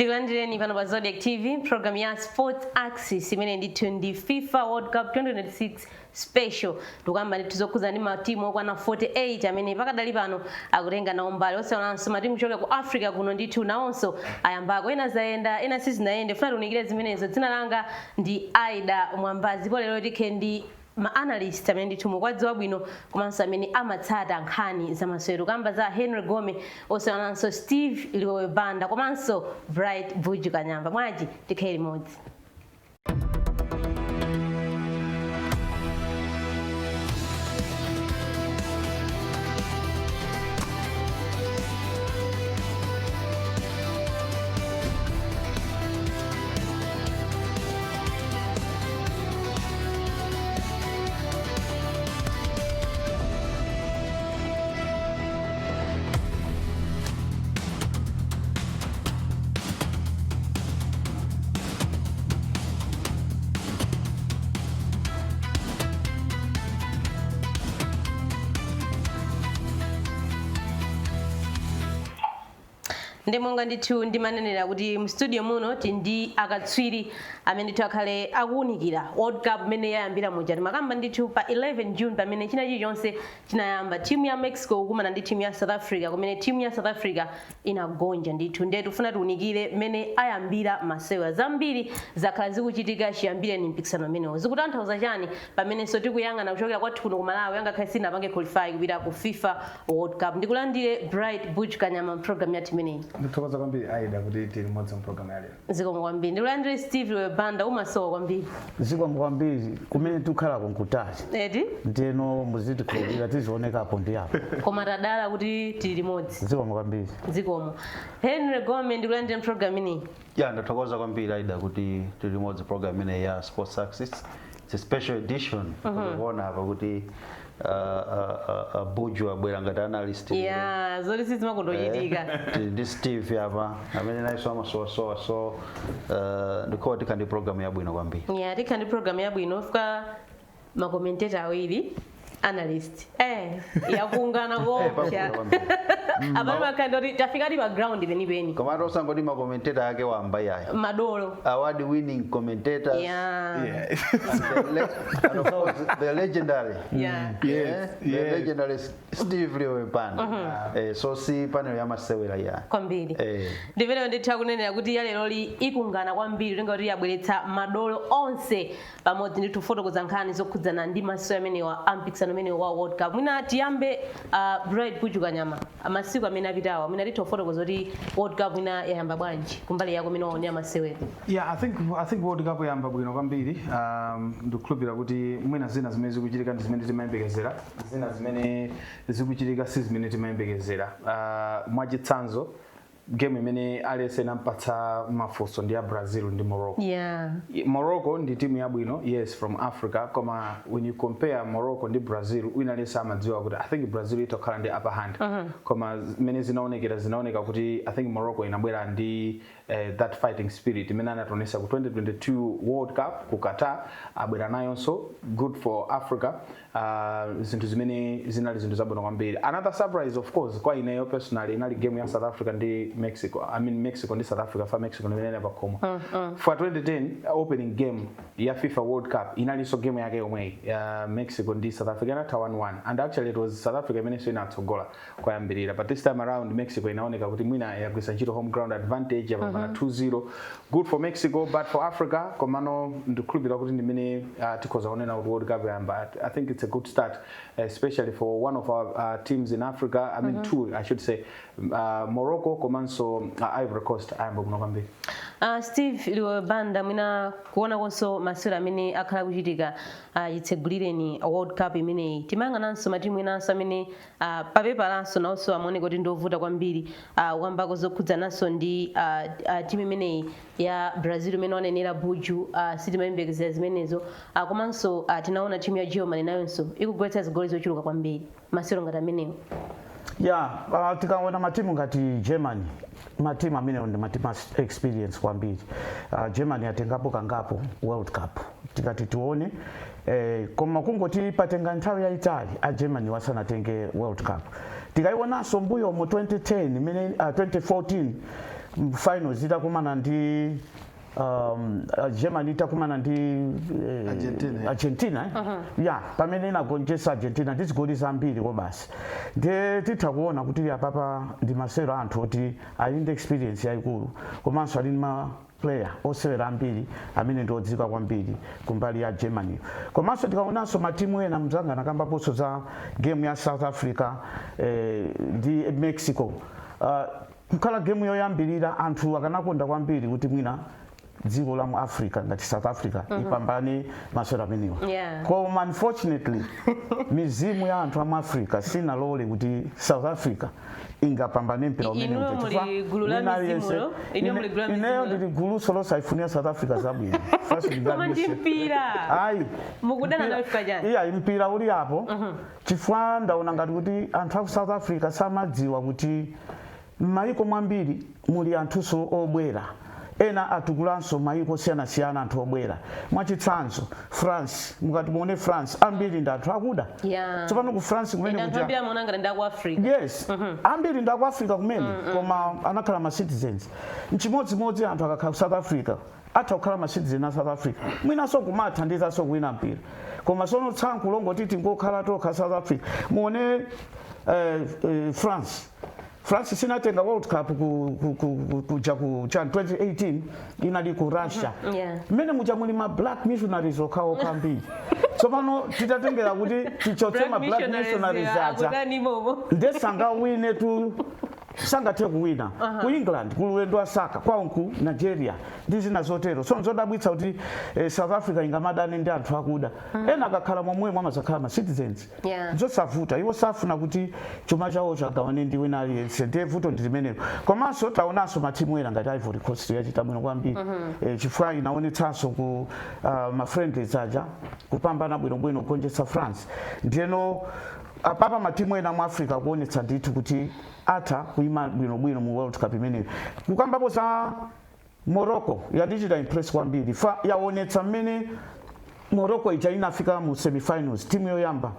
Tikulandireni pano pa Zodiak TV, program ya Sports Axis imene ndithu ndi FIFA World Cup 2026 special. Tikuyamba ndithu zokhuza ndi matimu okwana 48 amene pakadali pano akutenga nawo mbali, osaonanso matimu kuchokera ku Africa kuno ndithu nawonso ayambako. Ena zayenda, ena sizinayende. Funa tiunikire zimenezo. Dzina langa ndi Aida Mwambazi. Po lero tikhe ndi ma analyst amene ndithu mukwadziwa bwino komanso amene amatsata nkhani zamasewero, kamba za Henry Gome, osaonanso Steve Liwewe Banda komanso Bright Buju Kanyamba. Mwaji tikhe limodzi. Ndi monga ndithu ndimanenera kuti mu studio muno tili ndi akatswiri amene ndithu akhale akuwunikira World Cup imene yayambira muja. Timakamba ndithu pa 11 June pamene china chilichonse chinayamba, timu ya Mexico kukumana ndi timu ya South Africa, kumene timu ya South Africa inagonja ndithu. Ndiye tifuna tiwunikire mmene ayambira masewera. Zambiri zakhala zikuchitika chiyambire ni mpikisano umenewo, zikutanthauza chani pamenenso tikuyang'ana kuchokera kwathu kuno ku Malawi, angakhale sinapange qualify kupita ku FIFA World Cup. Ndikulandire Bright Buch Kanyama program yathu imeneyi. Ndithokoza kwambiri, Aida, kuti tili limodzi mu program ya lero. Zikomo kwambiri. Ndikulandire Steve Banda, umasowa kwambiri. Zikomo kwambiri. Kumene tikukhalako nkutali. Eti. Ndeno muzitikhulupirira, tizionekapo ndi apo. Koma tadala kuti tili limodzi. Zikomo kwambiri. Zikomo. Henry Gome, ndikulandire program ineyi. Ya, ndathokoza kwambiri, Aida, kuti tili limodzi program imeneyi ya Sports Axis. It's a special edition. Kuona apa kuti Buju abwera ngati analyst. Ya, zoti sizimakondochitika. Tili ndi Steve apa amene nayenso amasowasowa, so ndikhowa tikha ndi program yabwino kwambiri. Ya, tikha ndi program yabwino fika ma commentator awiri, analyst, yakungana kopsa. Pabwino kwambiri. Apali makhandi kuti tafikadi pa ground penipeni. Komatu osangoti ma commentator ake wamba yayi, madolo, award winning commentators and of course the legendary the legendary Steve Liwewe Banda. So si panel yamasewera ya. Kwambiri. Ndimeneyo nditha kunenera kuti yaleroli ikungana kwambiri, tenga kuti yabweretsa madolo onse pamodzi ndi kufotokoza nkhani zokhudzana ndi masewera amenewa a mpikisano umenewa wa World Cup. Mwina tiyambe, Bright Buju Kanyama, masiku amene apitawa, mwina titha kufotokoza kuti World Cup mwina yayamba bwanji kumbali yako imene waonera masewera? Yeah, I think World Cup yayamba bwino kwambiri. Ndikukhulupirira kuti mwina zina zimene zikuchitika ndi zimene timayembekezera, zina zimene zikuchitika si zimene timayembekezera. Mwachitsanzo, game imene aliyense inampatsa mafunso ndi ya Brazil ndi Morocco. Morocco ndi timu yabwino, yes, from Africa, koma when you compare Morocco ndi Brazil, wina aliyense amadziwa kuti I think Brazil itokhala ndi upper hand. Koma zimene zinaonekera, zinaoneka kuti I think Morocco inabwera ndi that fighting spirit imene anationesa ku 2022 World Cup ku Qatar, abwera nayonso. Good for Africa. Zinthu zimene zinali zinthu zabwino kwambiri. Another surprise, of course, kwa ineyo personally, inali game ya South Africa ndi Mexico, I mean Mexico ndi South Africa, fa Mexico ndimene pakhomo. For 2010 opening game ya FIFA World Cup inalinso game yake yomweyi ya Mexico ndi South Africa, inatha 1-1, and actually it was South Africa imenenso inatsogola kwayambirira, but this time around Mexico inaoneka kuti mwina yagwisa ntchito home ground advantage, yapambana 2-0. Good for Mexico, but for Africa. Komano ndikukhulupirira kuti ndimene tikhoza kunena kuti World Cup yayamba, I think it's a good start, especially for one of our teams in Africa, I mean two I should say, Morocco komanso Ivory Coast ayamba bwino kwambiri. Steve Liwe Banda, mwina kuona konso masewera amene akhala kuchitika chitsegulireni World Cup imeneyi, timayang'ananso matimu enanso amene papepalanso nawonso amaoneka kuti ndiovuta kwambiri, kukambako zokhudzananso ndi timu imeneyi ya Brazil imene wanenera Buju, sitimayembekezera zimenezo, komanso tinaona timu ya Germany nayonso ikugwetsa zigoli zochuluka kwambiri. Masewero ngati amenewo? Ya, tikaona matimu ngati Germany, matimu amenewo ndi matimu a experience kwambiri. Germany atengapo kangapo World Cup, tikati tione, koma kungoti patenga nthawi yayitali a Germany wasanatenge World Cup. Tikaionanso mbuyo mu 2010 imene, 2014 Finals itakumana ndi Germany itakumana ndi Argentina. Argentina, eh? Yeah, pamene inagonjetsa Argentina ndi zigoli zambiri ko basi. Ndiye titha kuona kuti apapa ndi masewero anthu oti ali ndi experience yayikulu, komanso ali ndi ma player osewera ambiri amene ndi odziwika kwambiri kumbali ya Germany. Komanso tikaonanso matimu ena, mzanga anakambaponso za game ya South Africa ndi Mexico. Kukhala game yoyambirira, anthu akanakonda kwambiri kuti mwina dziko la mu Africa ngati South Africa ipambane masewero amenewa. Koma unfortunately mizimu ya anthu amu Africa sinalole kuti South Africa ingapambane mpira umene Inuyo uja. muli Chifukwa gulu la wina aliyense- mizimulo? Inuyo muli gulu la Ineyo mizimulo? ndili guluso losaifunira South Africa zabwino. First Koma ndi mpira. Ayi. Mukudana nawo chifukwa chani? Iya, mpira uli apo, chifukwa ndaona ngati kuti anthu aku South Africa samadziwa kuti m'mayiko mwambiri muli anthunso obwera, ena atukulanso mayiko osiyanasiyana, anthu obwera. Mwachitsanzo France, mukati muone France, ambiri ndi anthu akuda. Tsopano ku France kumene Anthu kuja ambiri amaona ngati ndi aku Africa. Yes, ambiri ndi aku Africa kumene, koma anakhala ma citizens. Nchimodzimodzi anthu akakhala ku South Africa, atha kukhala ma citizen a South Africa, mwinanso kumathandizanso kuwina mpira. Koma sono tsankho longoti tingokhala tokha South Africa. Muone France. France sinatenga World Cup kuja ku chan 2018 inali ku Russia. Mmene muja muli ma black missionaries okhaokha ambiri. Tsopano titatengera kuti tichotse ma black missionaries aja, Akutani momo? Nde sangawine tu, sangathe kuwina. Ku England kuli ulendo wa Saka, kwawo ku Nigeria ndi zina zotero. So nzodabwitsa kuti South Africa ingamadane ndi anthu akuda. Ena akakhala momwemo amazakhala ma citizens. Zosavuta, iwo safuna kuti chuma chawo chagawane ndi wina aliyense. Ndiye vuto ndi limenelo. Komanso taonanso matimu ena ngati Ivory Coast yachita bwino kwambiri, chifukwa inaonetsanso ku ma friendlies aja kupambana bwinobwino kugonjetsa France. Ndiyeno apapa matimu ena mu Africa kuonetsa ndithu kuti atha kuima bwinobwino mu World Cup imeneyo. Kukambapo za Morocco, yandichita impress kwambiri. Fa yaonetsa mmene Morocco ija inafika mu semifinals, timu yoyamba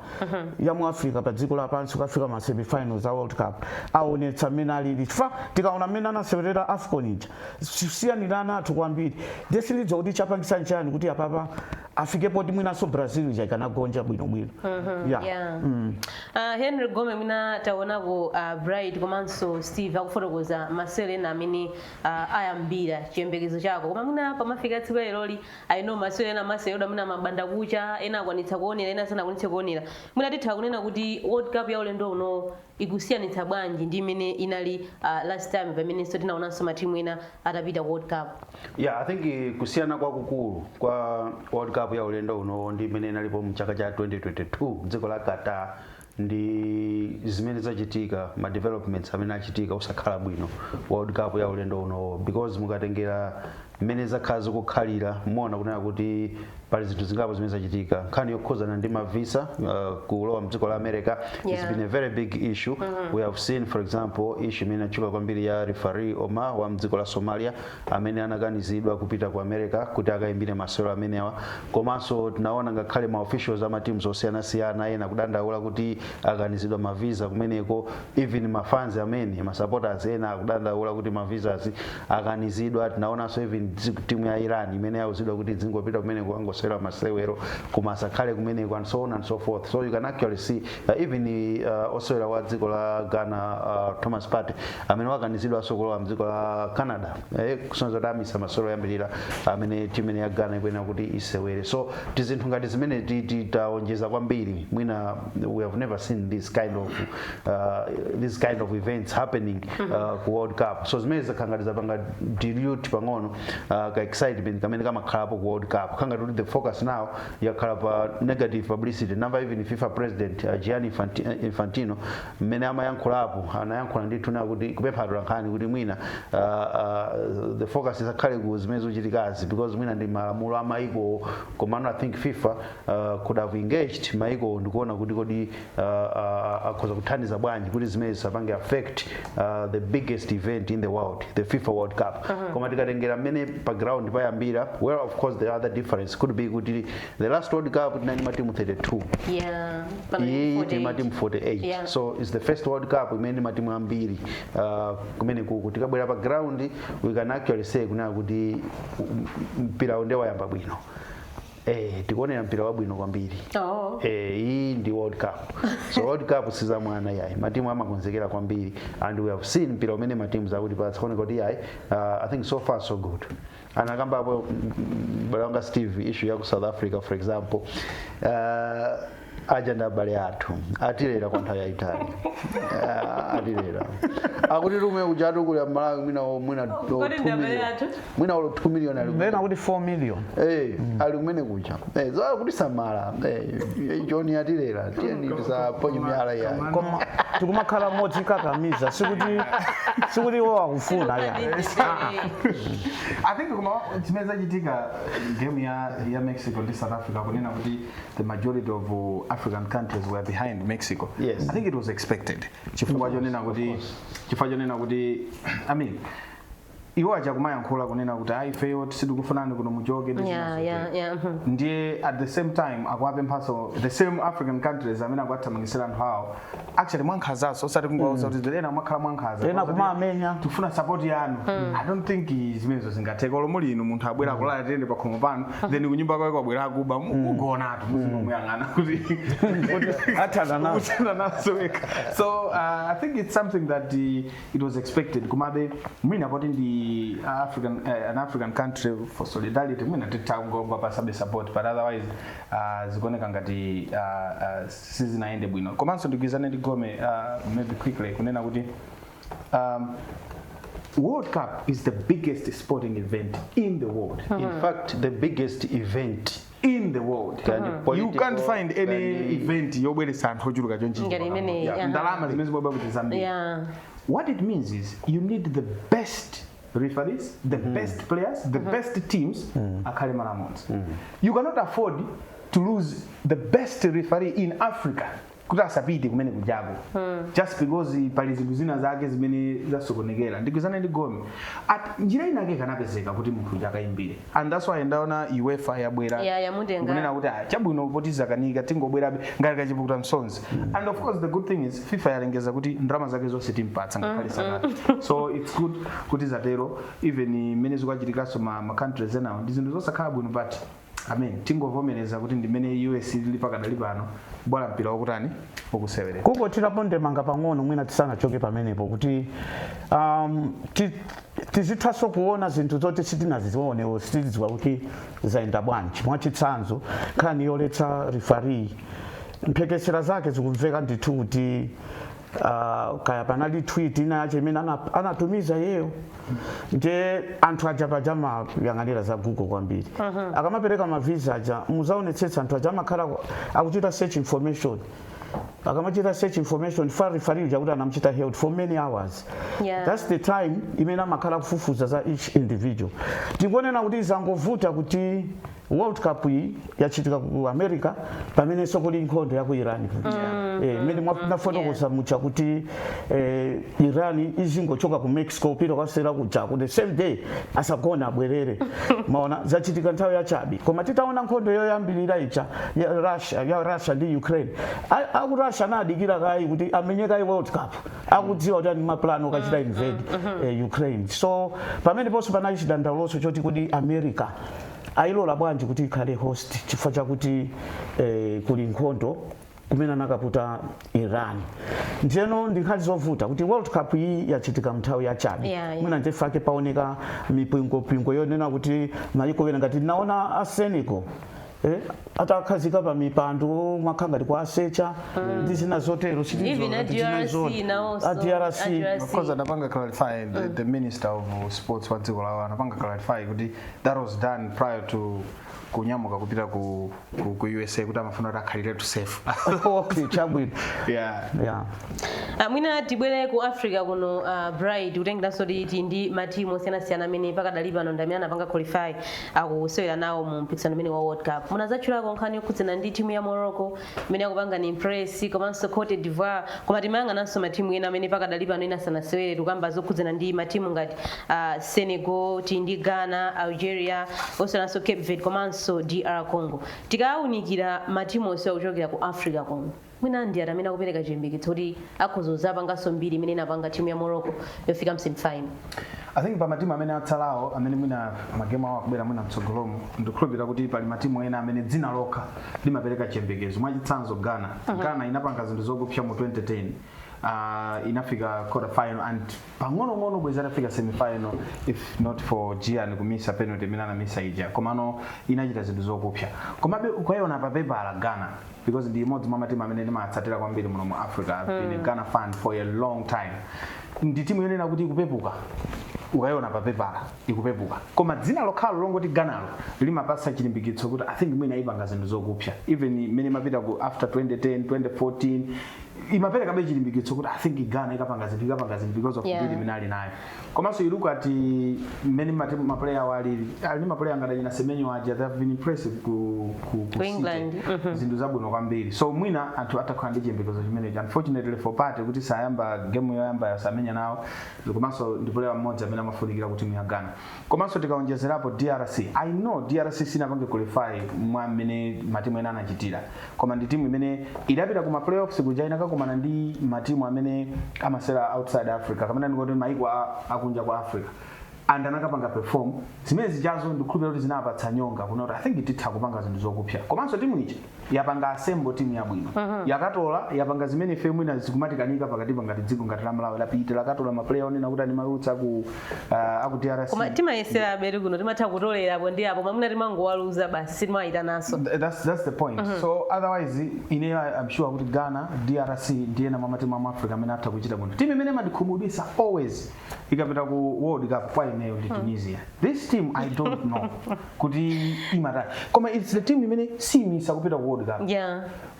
ya mu Africa pa dziko lapansi kukafika ma semifinals a World Cup. Aonetsa mmene alili, chifukwa tikaona mmene anasewerera AFCON ija, siyanirana athu kwambiri. Ndiye sindidziwa kuti chapangisa nchani kuti apapa afike poti mwinanso Brazil ija ikanagonja bwinobwino, yeah. Yeah. Henry Gome, mwina taonako Bright komanso Steve akufotokoza masewero ena amene ayambira chiyembekezo chako. Koma mwina pamafika tsiku leroli, I know masewero ena masewero mwina mabanda kucha, ena akwanitsa kuonera, ena sanakwanitse kuonera. Mwina titha kunena kuti World Cup ya ulendo uno ikusiyanitsa bwanji ndi imene inali last time, pamenenso tinaonanso matimu ena atapita ku World Cup? Yeah, I think kusiyana kwakukulu kwa World Cup ya ulendo uno ndi imene inalipo mchaka cha 2022 dziko la Qatar ndi zimene zachitika, ma developments amene achitika usakhala bwino World Cup ya ulendo uno, because mukatengera mmene zakhala zikukhalira, muona kunena kuti pali zinthu zingapo zimene zachitika. Nkhani yokhuzana ndi mavisa kulowa mdziko la America, it's been a very big issue. We have seen, for example, issue imene atchuka kwambiri ya referee Omar wa mdziko la Somalia amene anakanizidwa kupita ku America kuti akayimbire masewero amenewa. Komanso tinaona ngakhale ma officials ama teams osiyanasiyana ena kudandaula kuti akanizidwa mavisa kumeneko. Even ma fans amene, ma supporters ena akudandaula kuti ma visas akanizidwa. Tinaonanso even timu ya Iran imene yauzidwa kuti dzingopita kumeneko angosewera masewero koma asakhale kumeneko, and so on and so forth. So you can actually see even osewera wa dziko la Ghana, Thomas Partey, amene wakanizidwanso kulowa mdziko la Canada, kusonyeza kuti amisa masewero oyambirira amene timu imene ya Ghana ikuyenera kuti isewere. So tizinthu ngati zimene titaonjeza kwambiri, mwina we have never seen this kind of events happening ku World Cup. So zimene zakhala ngati zapanga dilute pang'ono ka excitement kamene kamakhalapo ku World Cup, khanga kuti the focus now yakhala pa negative publicity. Namva even FIFA president Gianni Infantino mmene amayankhulapo, anayankhula ndithu na kuti kupempha atolankhani kuti mwina the focus isakhale ku zimene zikuchitikazi, because mwina ndi malamulo a maiko. Komano I think FIFA could have engaged maiko ndikuona kuti kodi akhoza kuthandiza bwanji kuti zimene zisapange affect the biggest event in the world, the FIFA World Cup. Koma tikatengera mmene pa ground payambira, well, of course the other difference could be kuti the last World Cup tinali matimu 32. Pano Iyi 48. tili matimu 48. So it's the first World Cup imene matimu ambiri kumene kuku tikabwera pa ground, we can actually say kunena kuti mpira unde wayamba bwino. Tikuonera mpira wabwino kwambiri. Iyi ndi World Cup, so World Cup sizamwana yayi. Matimu amakonzekera kwambiri and we have seen mpira umene matimu zakuti patsaoneka kuti yayi, I think so far so good. Anakambapo bale wanga Steve issue ya ku South Africa, for example. Aja ndi abale athu, atilera kwa nthawi yayitali. Atilera akuti tume ujatu kuli Malawi mwina mwina Kodi ndi abale athu? Mwina olo 2 million ali Ndena kuti 4 million. Ali kumene kuja zoa kuti samala choni atilera, tiyeni tisaponye miyala yayi. Koma tikumakhala modzi kakamiza, sikuti iwo akufuna ya. I think kuma zimene zachitika game ya Mexico ndi South Africa, kunena kuti the majority of African countries were behind Mexico. I think it was expected chifukwa chonena kuti, I mean, iwo aja kumayankhula kunena kuti ayi, ifeyo sitikufunani kuno, muchoke ndi zina zotero. Ndiye at the same time akuwapemphaso the same African countries amene akuwathamangisira anthu awo actually mwankhazaso, osati kungowauza kuti ena mwakhala mwankhaza. Ena kumamenya. "Tifuna support yanu." I don't think zimenezo zingatheka. Olo muli inu, munthu abwera akulala tende pakhomo panu, then kunyumba kwake kwabwera akuba, mugonatu muzingomuyang'ana kuti Athana nazo. Kuthana nazo wekha. So I think it's something that it was expected. Komabe mwina poti ndi African, an African country, for solidarity mwina titangomva pasabe support, but otherwise zikuoneka ngati sizinayende bwino. Komanso ndigwizane ndi Gome, maybe quickly, kunena kuti World Cup is the biggest sporting event in the world. In fact, the biggest event. In the world. Kani You political, can't find any event yobweretsa anthu ochuluka chonchi. Ngati imeneyi, yeah. Ndalama zimene zimabwera kuti zambiri. What it means is you need the best referees, the best players, the best teams akhale malo amodzi. You cannot afford to lose the best referee in Africa kuti asapite kumene kujako just because pali zinthu zina zake zimene zasokonekera. Ndigwizane ndi Gome, at njira inake kanapezeka kuti munthu uja akayimbire, and that's why ndaona UEFA yabwera Yeah, yamutenga. kunena kuti, "Ah, chabwino, poti zakanika, tingobwerabe ngati kachipukuta msonzi." And of course the good thing is FIFA yalengeza kuti ndalama zake zonse timpatsa ngakhale salary. So it's good kuti zatero. Even mmene zikachitikanso ma countries enawo ndi zinthu zosakhala bwino, but I mean, tingovomereza kuti ndimene US ili pakadali pano, bwala mpira wakutani ukusewerera. Kungothirapo ndemanga pang'ono mwina tisanachoke pamenepo, kuti tizithanso kuona zinthu zoti sitinazione, sitidziwa kuti zayenda bwanji. Mwachitsanzo, nkhani yoletsa referee, mphekesera zake zikumveka ndithu kuti kaya panali tweet ina yache imene anatumiza iyeyo. Nje anthu aja paja amayang'anira za Google kwambiri akamapereka mavisa aja. Muzaonetsetsa anthu aja amakhala akuchita search information. Akamachita search information fa referee uja kuti anamuchita held for many hours, that's the time imene amakhala kufufuza za each individual. Tikuonena kuti zangovuta kuti World Cup iyi yachitika ku America pamenenso kuli nkhondo ya ku Iran, imene mwafotokoza mucha kuti Iran izingochoka ku Mexico kupita kwasera kuja the same day, asagona abwerere. Maona zachitika nthawi yachabe. Koma titaona nkhondo yoyambirira ija ya Russia ndi Ukraine, aku Russia anadikira kayi kuti amenye kayi World Cup, akudziwa kuti ani mapulani okachita invade Ukraine. So pamene ponso panali chidandauloso choti kuti America ayilola bwanji kuti ikhale host chifukwa chakuti kuli nkhondo kumene anakaputa Iran. Ndiyeno ndi nkhani zovuta kuti World Cup iyi yachitika mnthawi yachabe. Mwina ndifake paoneka mipingopingo yonena kuti mayiko ena, ngati naona a Senegal atakhazika pa mipando mwakha ngati kwa asecha ndi zina zotero. Even a DRC nawonso. A DRC. A DRC. Of course, anapanga clarify, the minister of sports wa dziko lawo anapanga clarify kuti that was done prior to kunyamuka kupita ku USA, kuti amafuna kuti akhalire to safe. Okay, chabwino. Yeah. Mwina tibwere ku Africa kuno, Bright, kutengeranso titi ndi matimu osiyanasiyana amene pakadali pano ndi amene anapanga qualify, akusewera nawo mu mpikisano umene wa World Cup. Munazatchulako nkhani yokhudzana ndi timu ya Morocco imene akupanga ni impress, komanso Cote d'Ivoire, koma timayang'ananso matimu ena amene pakadali pano ena sanasewere. Tikamba zokhudzana ndi matimu ngati Senegal, tili ndi Ghana, Algeria, oseranso Cape Verde komanso Komanso DR Congo. Tikawunikira matimu onse akuchokera ku Africa kuno, mwina ndi ati amene akupereka chiyembekezo kuti akhoza kuzapanganso mbiri imene inapanga timu ya Morocco yofika msemifinal? I think pa matimu amene atsalawo, amene mwina magemu awo akubwera mwina mtsogolomo, ndikukhulupirira kuti pali matimu ena amene dzina lokha limapereka chiyembekezo. Mwachitsanzo Ghana. Ghana inapanga zinthu zokupsa mu 2010, inafika quarter final and pang'onong'ono bwezi atafika semifinal if not for Gyan kumisa penalty imene anamisa ija. Komano inachita zinthu zokupsa. Komabe ukayiona pa pepala Ghana, because ndi imodzi mwa matimu amene ndimatsatira kwambiri muno mu Africa, I've been a Ghana fan for a long time, ndi timu yonena kuti ikupepuka. Ukayiona pa pepala ikupepuka, koma dzina lokhalo longoti Ghanalo limapasa chilimbikitso kuti I think mwina ipanga zinthu zokupsa. Even imene imapita ku after 2010, 2014, imaperekabe chilimbikitso kuti I think Ghana ikapanga zinthu because of mbiri imene ali nayo. Komanso you look at mmene maplayer awo alili, ali ndi maplayer ngati achina Semenyo aja, they have been impressive ku Ku England. City. Zinthu zabwino kwambiri, so mwina anthu atakhala ndi chiyembekezo chimenechi. Unfortunately for Partey kuti sayamba game yoyamba, yasamenya nawo, komanso ndi player mmodzi amene amafunikira ku timu ya Ghana. Komanso tikaonjezerapo DRC, I know DRC sinapange qualify mwa mmene matimu ena anachitira, koma ndi timu imene idapita kuma playoffs kuja, inakakumana ndi matimu amene amasera outside Africa, kamene ndikuti maiko akunja kwa Africa, and anakapanga perform zimene zichazo. Ndikukhulupirira kuti zinapatsa nyonga kuna kuti I think titha kupanga zinthu zokupsa. Komanso timu ija yapanga assemble timu yabwino, yakatola, yapanga zimene ife mwina zikumatikanika pakati ngati dziko ngati la Malawi. Lapita lakatola maplayer onena kuti ani maroots aku DRC. Koma timayesera abere kuno, timatha kutolerapo ndi apo, mamuna timangowaluza basi, sitimayitananso. That's the point. So otherwise ine I'm sure kuti Ghana, DRC ndiye na matimu amu Africa amene atha kuchita bwino. Timu imene imandikhumudwitsa always ikapita ku World Cup kwa ineyo ndi Tunisia. This team, I don't know kuti imatani, koma it's the team imene simisa kupita ku World Cup.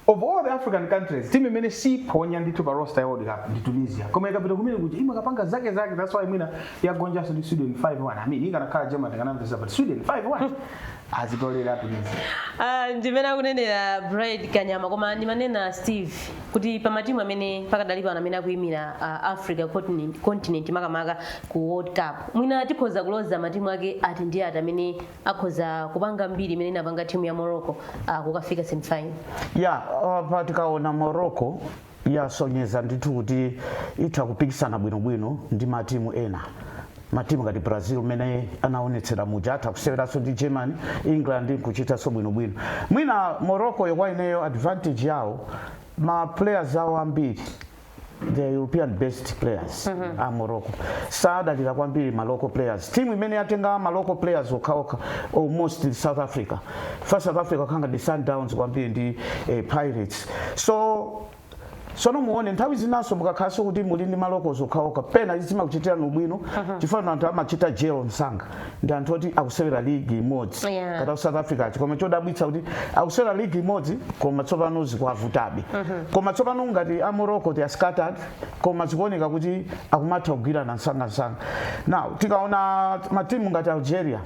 Of all the African countries, team imene siponya ndithu pa roster ya World Cup ndi Tunisia, koma ikapita kumene kuti imakapanga zake zake. That's why mwina yagonjanso ndi Sweden 5-1. I mean, ikanakhala Germany kanamvesa, but Sweden 5-1, azitolera Tunisia. Ah, ndimene akunenera Bright Kanyama. Koma ndimanena, Steve, kuti pa matimu amene pakadali pano amene akuyimira Africa continent makamaka ku World Cup, mwina tikhoza kuloza matimu ake ati ndi ati amene akhoza kupanga mbiri imene inapanga timu ya Morocco kukafika semifinal? Ya, pa tikaona Morocco yasonyeza ndithu kuti itha kupikisana bwinobwino ndi matimu ena, matimu ngati Brazil umene anaonetsera muja, atha kuseweranso ndi Germany, England nkuchitanso bwinobwino. Mwina Morocco yokwa ineyo advantage yawo, ma players awo ambiri, the European based players a Morocco, sadalira kwambiri ma local players. Timu imene yatenga ma local players okhaokha almost ndi South Africa. Fa South Africa khanga ndi Sundowns kwambiri ndi Pirates. So sono muone nthawi zinaso mukakhalanso kuti muli ndi malocals okhaokha, pena zimakuchitirani ubwino chifukwa anthu amachita gel msanga ndi anthu oti akusewera ligi imodzi kata ku South Africa achi. Koma chodabwitsa kuti akusewera ligi imodzi, koma tsopano zikuavutabe. Koma tsopano ngati a Morocco, they are scattered, koma zikuoneka kuti akumatha kugwirana msangamsanga. Now tikaona matimu ngati Algeria,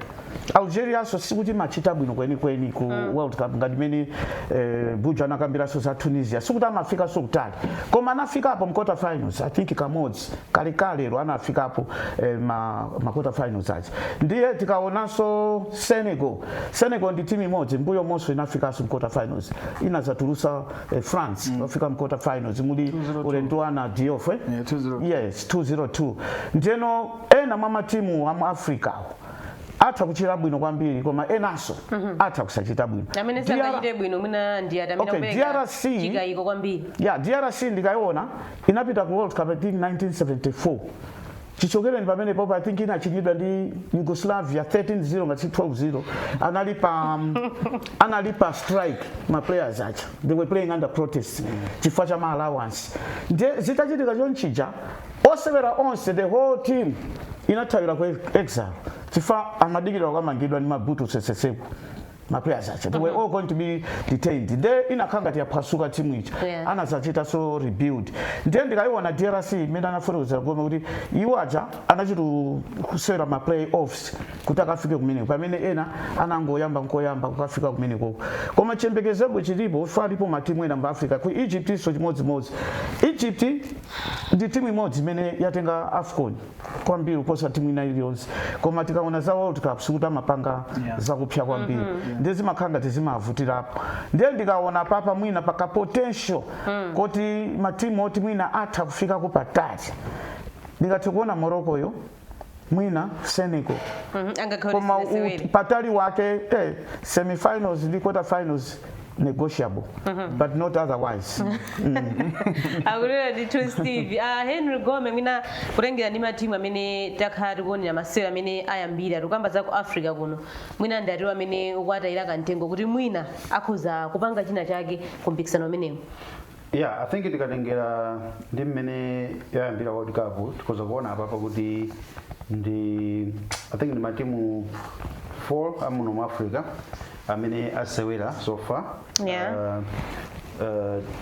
Algeria so sikuti machita bwino kwenikweni ku World Cup ngati mene Buju anakambiranso za Tunisia. Sikuti amafika so kutali, koma anafikapo mu quarter finals, I think kamodzi kalekalero anafikapo ma quarter finals aja. Ndiye tikaonanso Senegal, Senegal ndi timu imodzi mbuyo monso inafikanso mu quarter finals, inazatulusa France. Wafika mu quarter finals muli 202. ulendo ana Diouf, eh? Yeah, 202. Yes, 202. Ndiyeno ena mwa matimu amu Africa awo atha kuchita bwino kwambiri, koma enanso atha kusachita bwino. Amene sangachite bwino mwina ndi ati amene Okay, akupereka DRC chikayiko kwambiri? Ya, DRC ndikayiona inapita ku World Cup, I think 1974. Chichokereni pamene popo, I think inachinyidwa ndi Yugoslavia 13-0 ngati 12-0. Anali pa strike ma players aja, they were playing under protest chifukwa cha ma allowance. Ndiye zitachitika chonchija, osewera onse, the whole team inathawira ku exile chifukwa amadikira kukamangidwa ndi Mobutu Sese Seko. Ma players aja, they were all going to be detained. Nde inakhala ngati yaphwasuka timu ija. Anazachita so rebuild. Ndiye ndikayiona DRC imene anafotokozera koma kuti iwo aja anachita kusewera ma play-offs kuti akafike kumeneko, pamene ena anangoyamba nkoyamba kukafika kumeneko. Koma chiyembekezero chilipo, fa alipo matimu ena mu Africa. Ku Egypt so chimodzimodzi. Egypt ndi timu imodzi imene yatenga AFCON kwambiri kuposa timu ina iliyonse, koma tikaona za World Cup sikuti amapanga zakupsa kwambiri. Ndiye zimakhala ngati zimavutirapo. Ndiye ndikaona papa mwina paka potential kuti matimu oti mwina atha kufikako patali, ndingathe kuona Morocco yo, mwina Senegal. Angakhale Koma sinasewere. Patali wake semifinals ndi quarter finals negotiable, but not otherwise. Akulera ndithu Steve. Henry Gome, mwina kutengera ndi matimu amene takhala tikuonera masewero amene ayambira, tikuyamba za ku Africa kuno, mwina ndatiwo amene ukuatayira kamtengo kuti mwina akhoza kupanga china chake ku mpikisano umenewu? Yeah, I think tikatengera ndi mmene yayambira World Cup, tikhoza kuona apapa kuti ndi, I think, ndi matimu 4 amuno mu Africa amene asewera so far.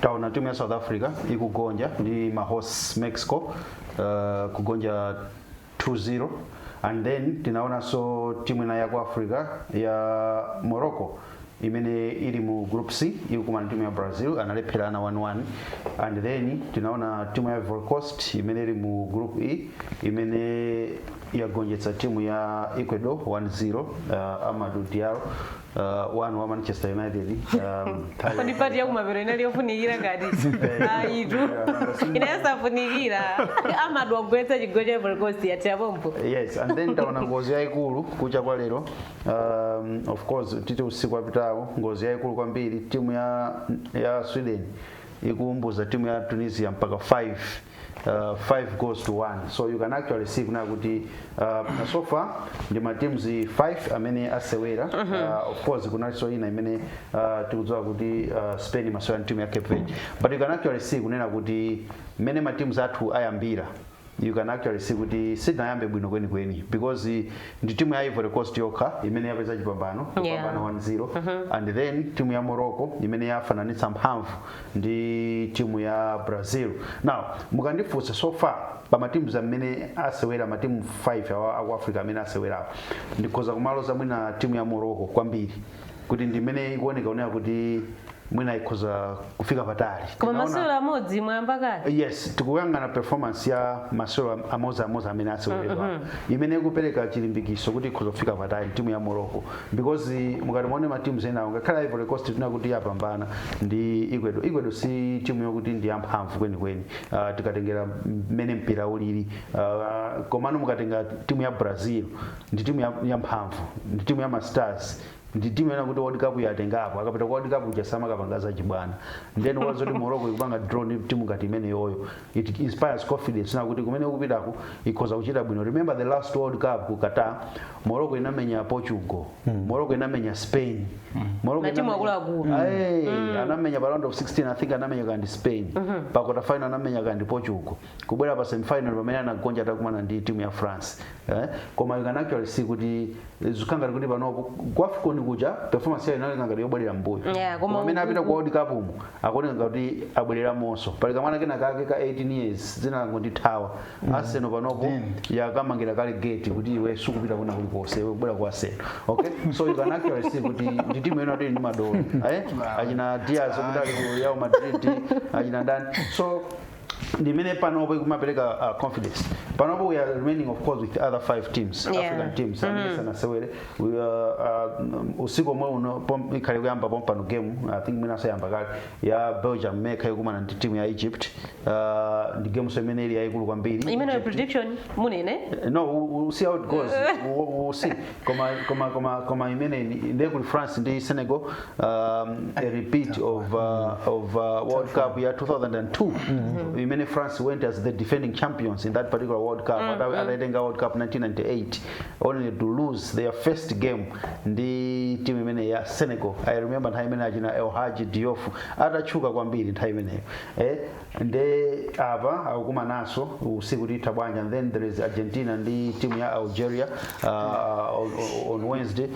Taona timu ya South Africa ikugonja ndi ma hosts Mexico, kugonja 2-0, and then tinaonanso timu ina ya ku Africa ya Morocco imene ili mu Group C ikukumana timu ya Brazil, analepherana 1-1, and then tinaona timu ya Ivory Coast imene ili mu Group E imene yagonjetsa timu ya Ecuador 1-0, Amadou Diallo, one wa Manchester United. Kodi part yakumapero inali yofunikira ngati ayitu inayosafunikira? Amadou agwetsa chigoli cha Ivory Coast, yathira pompo. Yes, and then taona ngozi yayikulu kucha kwa lero, of course titi usiku wapitawo, ngozi yayikulu kwambiri, timu ya Sweden ikuumbuza timu ya Tunisia mpaka 5 5 goals to 1. So you can actually see kuna kuti so far ndi ma teams 5 amene asewera. Of course kunalinso ina imene tikudziwa kuti Spain imasewera ndi timu ya Cape Verde, but you can actually see kunena kuti mmene ma teams athu ayambira, you can actually see kuti sitinayambe bwino kwenikweni, because ndi timu ya Ivory Coast yokha imene yapeza chipambano, kupambana 1-0, and then timu ya Morocco imene yafananitsa mphamvu ndi timu ya Brazil. Now mukandifunsa, so far pa matimu amene asewera, matimu 5 awa aku Africa amene asewerawo, ndikhoza kumaloza mwina timu ya Morocco kwambiri kuti ndi imene ikuoneka oneka kuti mwina ikhoza kufika patali. Koma masewero amodzi mwayamba kale. Yes, tikuyang'ana performance ya masewero amodzi amodzi amene aseweredwa imene ikupereka chilimbikiso kuti ikhoza kufika patali timu ya Morocco, because mukati muone ma teams enawo, ngakhale Ivory Coast tina kuti yapambana ndi Ecuador, Ecuador si timu yokuti ndi yamphamvu kwenikweni tikatengera mmene mpira ulili. Komano mukatenga timu ya Brazil, ndi timu yamphamvu, ndi timu ya ma stars, ndi timu ena kuti World Cup yatengapo. Akapita ku World Cup ujasama kapanga zachibwana. Then wazoti Morocco ikupanga draw ndi timu ngati imene yoyo, it inspires confidence na kuti kumene ukupitako ikhoza kuchita bwino. Remember the last World Cup ku Qatar, Morocco inamenya Portugal, Morocco inamenya Spain, Morocco Matimu akuluakulu. Aye, anamenya pa round of 16, I think anamenya kandi Spain, pa quarter final anamenya kandi Portugal, kubwera pa semi final pamene anagonja atakumana ndi timu ya France, eh? Koma you can actually see kuti zikangati kuti panopo ku AFCON kuja performance yayo inali ngati yobwerera mbuyo. Yeah, koma Koma amene apita ku World Cup umu akuoneka ngati abwerera monso. Pali kamwana kena kake ka 18 years, dzina langu ndithawa, Arsenal panopo yakamangira kale gate kuti iwe sukupita kuna kulikonse, iwe kubwera ku Arsenal. Okay, so you can actually see kuti ndi timu ino kuti ndi madolo, eh, achina Diaz kuti ali ku Real Madrid, achina ndani. So ndimene panopo ikumapereka confidence. Panopo we are remaining, of course, with other five teams, African teams amene sanasewere. We are, usiku omwe uno ikhale kuyamba pompano game, I think mwina asayamba kale, ya Belgium mekha ikumana ndi timu ya Egypt. Ndi game so imene ili yayikulu kwambiri. Imene Egypt- prediction munene? No, we'll see how it goes. We'll see. Koma imene ndiye kuli France ndi Senegal, a repeat of World Cup ya 2002 imene France went as the defending champions in that particular World Cup. Ataitenga World Cup 1998 only to lose their first game ndi timu imene ya Senegal. I remember nthawi imene achina El Hadji Diouf atatchuka kwambiri nthawi imeneyo. Nde apa akukumananso usiku, titha bwanja. And then there is Argentina ndi timu ya Algeria on Wednesday,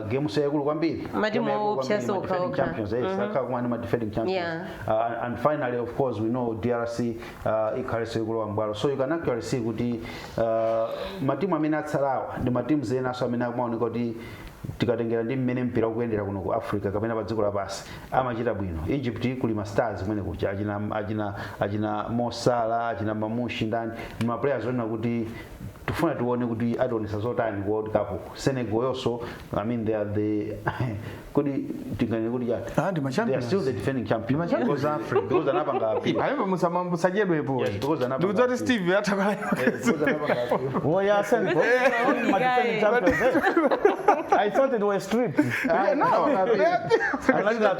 game so yaikulu kwambiri. Matimu Game yaikulu opsa kwambiri, ma sokha defending okha. champions, yes, akhala kumana ndi ma defending champions. And finally, of course, we know DRC ikhalenso ikulowa mbwalo. So you can actually see kuti matimu amene atsalawa ndi matimu enaso amene akumaoneka kuti tikatengera ndi mmene mpira ukuyendera kuno ku Africa kapena pa dziko lapansi amachita bwino. Egypt kuli ma stars kumene kuja, achina Mo Salah, achina Marmoush, ndani, ndi ma players onena kuti Tifuna tione kuti ationesa zotani ku World Cup. Senegal yonso, I mean, they are the, kodi tinganene kuti chani? Ah, ndi ma They are champions. still the defending champions. Ndi ma champions. Because anapanga appeal. Palipo musachedwepo. Yes, because anapanga Ndikudzati appeal. Steve atakala. Because anapanga appeal. Oh yeah, Senegal. Ma defending champions, eh? I thought it was stripped. No.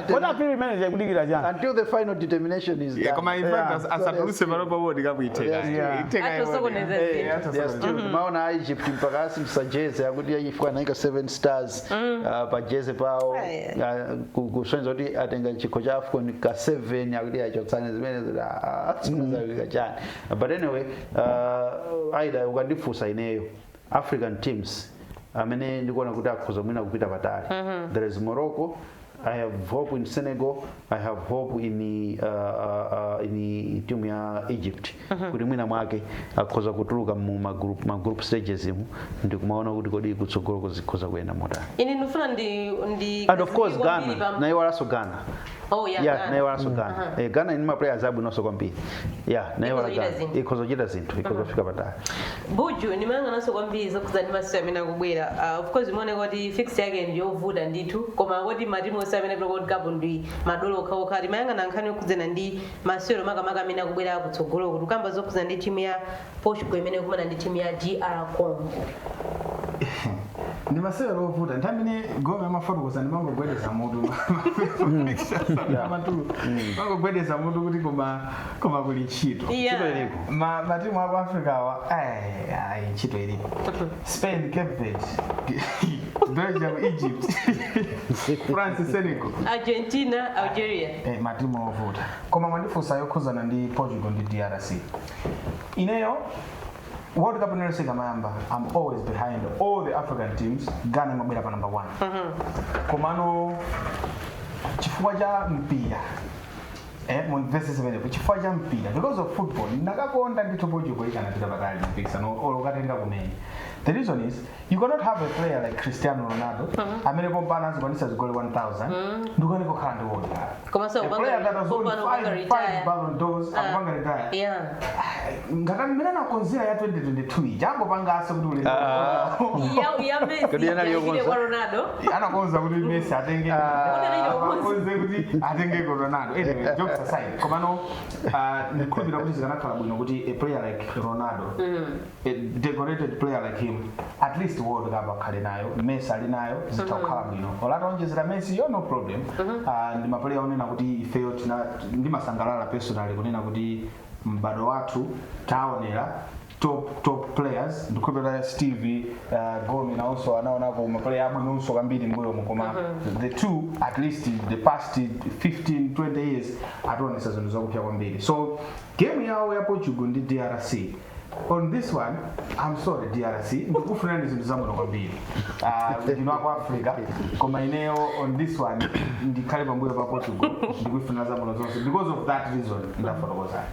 What appeal manager kudikira chani? Until the final determination is Yeah, done. koma in fact asatuluse panopa World Cup iteka. Yeah. Iteka. Atosokoneza zinthu. They are still, maona Egypt mpaka asimisa jezi akuti achifukwa anaika 7 stars pa jezi pawo, kusonyeza kuti atenga chikho cha AFCON ka 7, akuti achotsane zimene zikuti chani. But anyway, aida ukandifunsa ineyo African teams amene ndikuona kuti akhoza mwina kupita patali, there is Morocco, I have hope in Senegal, I have hope in timu ya Egypt kuti mwina mwake akhoza kutuluka mu ma group stages imu, ndikumaona kuti kodi kutsogolo zikhoza kuyenda motani. Ine ndifuna ndi And of course kwambiri Ghana, naiwalanso Ghana. Oh yeah, Yeah, Ghana. naiwalanso Ghana. Ghana ini ma players abwinonso kwambiri. Yeah, naiwala Ikhoza kuchita Ghana. zinthu. Ikhoza kuchita zinthu, ikhoza kufika patali. Buju, ndimayang'ananso kwambiri zokhuza ndi masewero amene akubwera. Of course imaoneka kuti fixture yake ndiyovuta ndithu, koma kuti matimu onse amene apita World Cup ndi madolo okhaokha. Timayang'ana nkhani yokhudzana ndi masewero makamaka amene akubwera kutsogolo, kuti ukamba zokhudzana ndi timu ya Portugal imene ikumana ndi timu ya DR Congo. Ndi masewero ovuta. Nthawi imene Gome amafotokoza ndimangogwedeza mutu, mangogwedeza mutu kuti koma kuli ntchito. Matimu aku Africa awa, ai ai, ntchito ilipo. Spain, Cape Verde, Belgium, Egypt, France, Senegal, Argentina, Algeria. Matimu ovuta. Koma mwandifunsa yokhuzana ndi Portugal ndi DRC, ineyo World Cup inalese ikamayamba, I'm always behind all the African teams. Ghana imabwera pa number one. Komano chifukwa cha mpira, mumvese zimenepo, chifukwa cha mpira, because of football, ndakakonda ndithu Portugal ikanapita patali mpikisano olo ukatenga kumene. The reason is you cannot have a player like Cristiano Ronaldo amene pompano azikwanisa zigoli 1000 ndikuoneka kukhala ndi World Cup. Komanso A player that has won kupanga five, five Ballon d'Ors, akupanga retire. Ngati mmene anakonzera ya 2022 ija, angopanganso kuti ulendo Ya Messi. Kodi yanali yachite yokonza? kwa Ronaldo. Anakonza kuti Messi atenge, akonze kuti atenge ko Ronaldo. Anyway, jokes aside, komano ndikhulupirira kuti zikanakhala bwino kuti a player like Ronaldo, a decorated player like him, at least World Cup akhale nayo. Messi ali nayo, zitha kukhala bwino olataonjezera Messi yo, no problem. Ndi ma player onena kuti ifeyo ndimasangalala personally kunena kuti m'bado wathu taonera top top players. Ndikhulupirira Steve, Gome nawonso anaonako ma player abwinonso kwambiri mbuyomo, koma the two, at least the past 15 20 years, ationesa zinthu zakupsa kwambiri. So game yawo ya Portugal ndi DRC, on this one, I'm sorry DRC, ndikufunani zinthu zabwino kwambiri, ndino aku Africa, koma ineyo on this one ndikhale pambuyo pa Portugal, ndikuifunira zabwino zonse because of that reason ndafotokozani.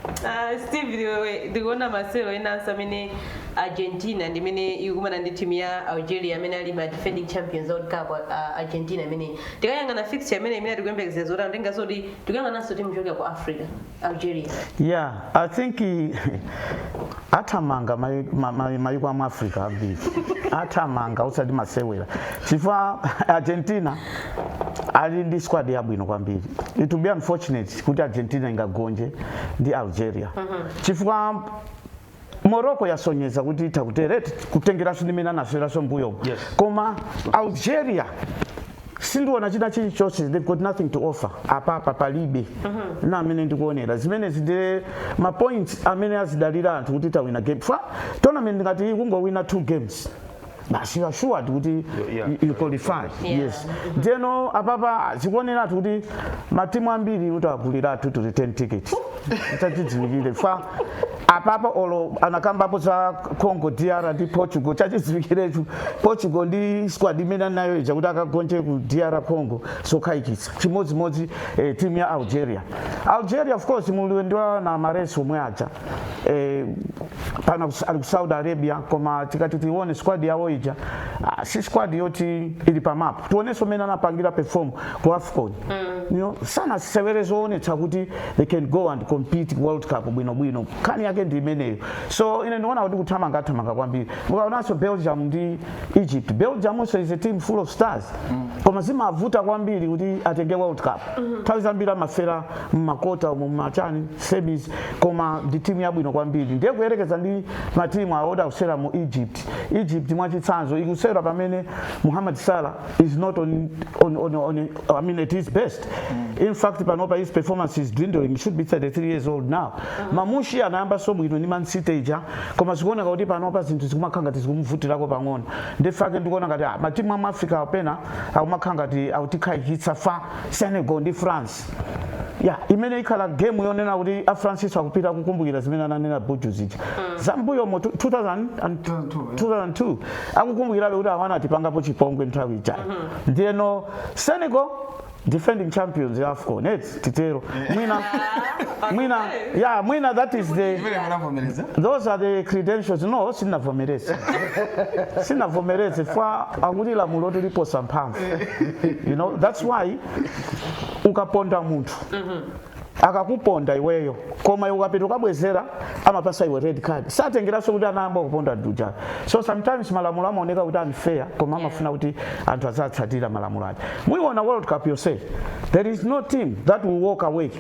Steve, wewe ndikuona masewero enanso amene Argentina ndimene ikukumana ndi timu ya Algeria amene ali ma defending champions World Cup. Argentina imene tikayang'ana fixture imene tikuyembekezera zotani, tingaso kuti tikuyang'ananso timu chochokera ku Africa, Algeria? Yeah, I think athamanga mayiko amu Africa ambiri, athamanga usati masewera, chifukwa Argentina ali ndi squad yabwino kwambiri. It will be unfortunate kuti Argentina ingagonje ndi Algeria, chifukwa Morocco yasonyeza kuti itha kutere kutengeranso ndimene anaseweraso mbuyo. Koma Algeria sindiona china chilichonse, they've got nothing to offer apapa, palibe na amene ndikuonera zimenezi ndi ma points amene azidalira anthu kuti tawina game fa tournament, ngati kungowina two games basi, you are assured kuti you qualify. Yes, ndeno apapa zikuoneratu kuti matimu ambiri kuti aguliratu to return ticket, chachidziwikire fa apapa olo anakambapo za Congo DR ndi Portugal, chachidziwikiretu Portugal ndi squad imene anayo ija kuti akagonje ku DR Congo sokhayikitsa. Chimodzimodzi timu ya Algeria. Algeria, of course, muli ndiwa na Mahrez omwe aja. Pano ali ku Saudi Arabia, koma tikati tione squad yawo ija, si squad yoti ili pa map. Tionenso mmene anapangira perform ku AFCON. Sana sewere zoonetsa kuti they can go and compete World Cup bwinobwino. Nkhani yake ndi imeneyo. So ine ndikuona kuti kuthamanga thamanga kwambiri. Mukaonanso Belgium ndi Egypt, Belgium also is a team full of stars, koma zimavuta kwambiri kuti atenge World Cup. Nthawi zambiri amafera mmakota umo, mmachani, semis, koma ndi timu yabwino kwambiri. Ndiye kuyerekeza ndi matimu aoda kusera mu Egypt, Egypt mwachitsanzo ikusera pamene Muhammad Salah is not on, I mean, at his best. In fact, panopa his performance is dwindling. He should be 33 years old now. Marmoush anayamba so bwino ndi Man City ija, koma zikuoneka kuti panopa zinthu zikumakhala ngati zikumvutirako pang'ono. Ndi fact ndikuona ngati matimu amu Africa apena akumakhala ngati akutikhayikitsa fa Senegal ndi France ya imene ikhala game yonena kuti a Francis akupita kukumbukira zimene ananena Buju zija zambuyo mo 2000 and 2002, yeah. 2002, akukumbukirabe kuti awana atipangapo chipongwe nthawi ijayo. Ndiyeno Senegal, defending champions ya AFCON, eti titero mwina yeah, mwina that is the Imene munavomereza. Those are the credentials. No, sinavomereze, sinavomereze fa akuti lamulo tiliposa mphamvu. That's why ukaponda munthu, akakuponda iweyo, koma iwe ukapita ukabwezera, amapasa iwe red card, satengeranso kuti anayamba kuponda duja. So sometimes malamulo amaoneka kuti unfair, koma amafuna kuti anthu azatsatira malamulo ake. Muiona World Cup yonse, there is no team that will walk away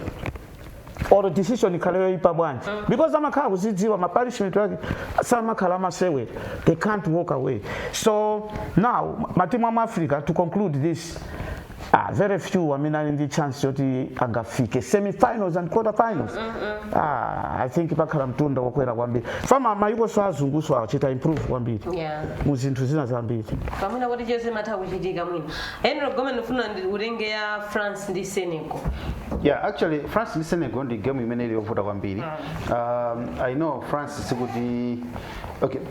or decision ikhale yoipa bwanji, because amakhala kuzidziwa ma punishment wake, samakhala amasewera. They can't walk away. So now matimu amu Africa, to conclude this, very few amene ali ndi chance yoti angafike semi-finals and quarter finals. I think pakhala mtunda wokwera kwambiri fama mayikoso azunguso achita improve kwambiri mu zinthu zina zambiri. Pamwina kuti chonse matha kuchitika mwina. Henry Gome, ndifuna utenge ya France ndi Senegal. Yeah, actually France ndi Senegal ndi game imene ili yovuta kwambiri. I know France sikuti, okay,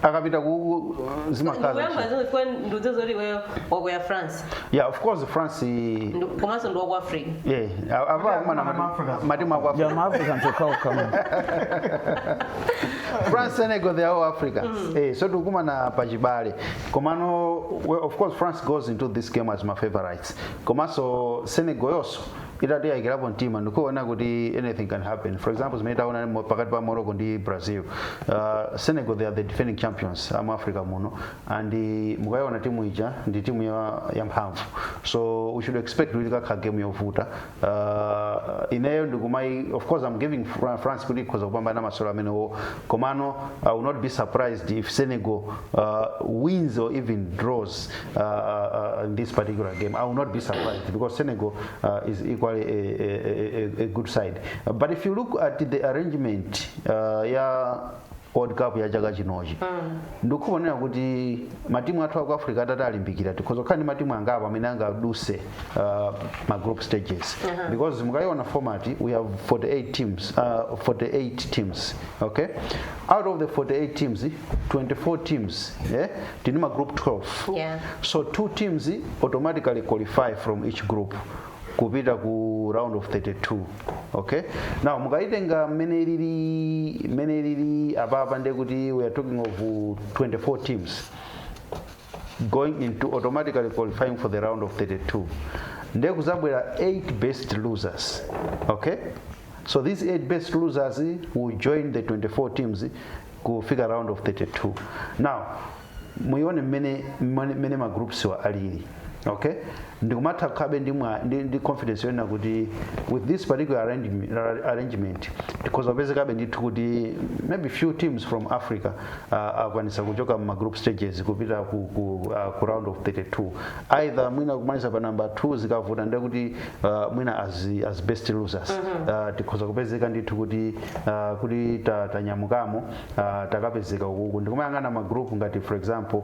akapita ku zimakhala Ndikuyamba zimwe ndiuze zoti iweyo wakuya France. Yeah, of course France. Komanso ndi waku Africa. Yeah, apa kumana Ma Africans. matimu aku Africa. Ya, ma Africans okhaokha. France, Senegal, they are all Africans. So tikumana pachibale. Komano, well, of course France goes into this game as my favorites. Komanso Senegal yonso itati yayikirapo mtima, ndikuona kuti anything can happen. For example, zimene taona pakati pa Morocco ndi Brazil. Senegal, they are the defending champions amu Africa muno, and mukayiona timu ija ndi timu ya mphamvu, so we should expect kuti kakha game yovuta. Ineyo ndikumai, of course I'm giving France kuti ikhoza kupambana masolo amenewo, komano I will not be surprised if Senegal wins or even draws in this particular game. I will not be surprised because Senegal is equally a good side. But if you look at the arrangement ya World Cup ya chaka chinochi, ndikuonera kuti matimu athu aku Africa atati alimbikira, tikhoza kukhala ndi matimu angapo amene angaduse ma group stages, because mukayiona format, we have 48 teams, 48 teams, okay? Out of the 48 teams, 24 teams, yeah, tini ma group 12. So two teams automatically qualify from each group kupita ku round of 32, okay? Now mukaitenga mmene ilili apapa, ndiye kuti we are talking of 24 teams going into automatically qualifying for the round of 32. Ndiye kuzabwera 8 best losers, okay? So these 8 best losers will join the 24 teams kufika round of 32. Now muione mmene ma groups wa alili, okay? Ndikumatha kukhabe ndi confidence yonena kuti with this particular arrangement tikhoza kupezekabe ndithu kuti maybe few teams from Africa akwanisa kuchoka ma group stages kupita ku round of 32, either mwina kumaliza pa number 2, zikavuta ndiye kuti mwina as best losers tikhoza kupezeka ndithu kuti tanyamukamo, takapezeka ukuku. Ndikumayang'ana ma group ngati, for example,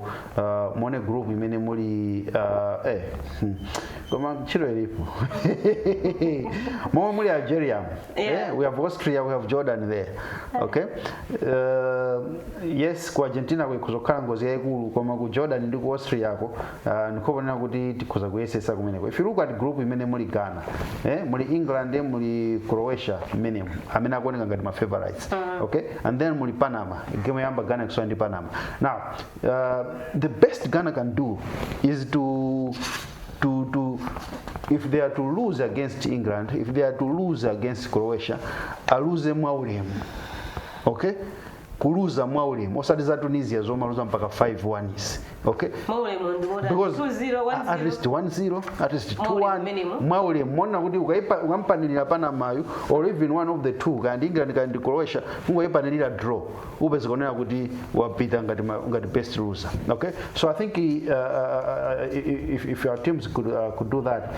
muone group imene muli Koma ntchito ilipo momwe muli Algeria. We have Austria, we have Jordan there, okay? Yes, ku Argentina kuzokhala ngozi yayikulu, koma ku Jordan ndi ku Austria ko ndikuonera kuti tikhoza kuyesesa kumeneko. If you look at group imene muli Ghana, muli England, muli Croatia mmenemo amene akuoneka ngati ma favorites, okay? And then muli Panama. Game yoyamba Ghana ikusewera ndi Panama. Now, the best Ghana can do is to if they are to lose against England, if they are to lose against Croatia, aluze mwaulemu, okay? Kuluza mwaulemu, osati za Tunisia zomaluza mpaka 5-1 isi, okay? Mwaulemu ndi motani? Because 2-0, 1-0. At least 1-0, at least Mwaulemu 2-1. Minimum. Mwaulemu mona kuti ukampanirira Panamayo or even one of the two, kandi England kandi Croatia, ungoyipanirira draw, upeza kuonera kuti wapita ngati best loser, okay? So I think if your teams could do that,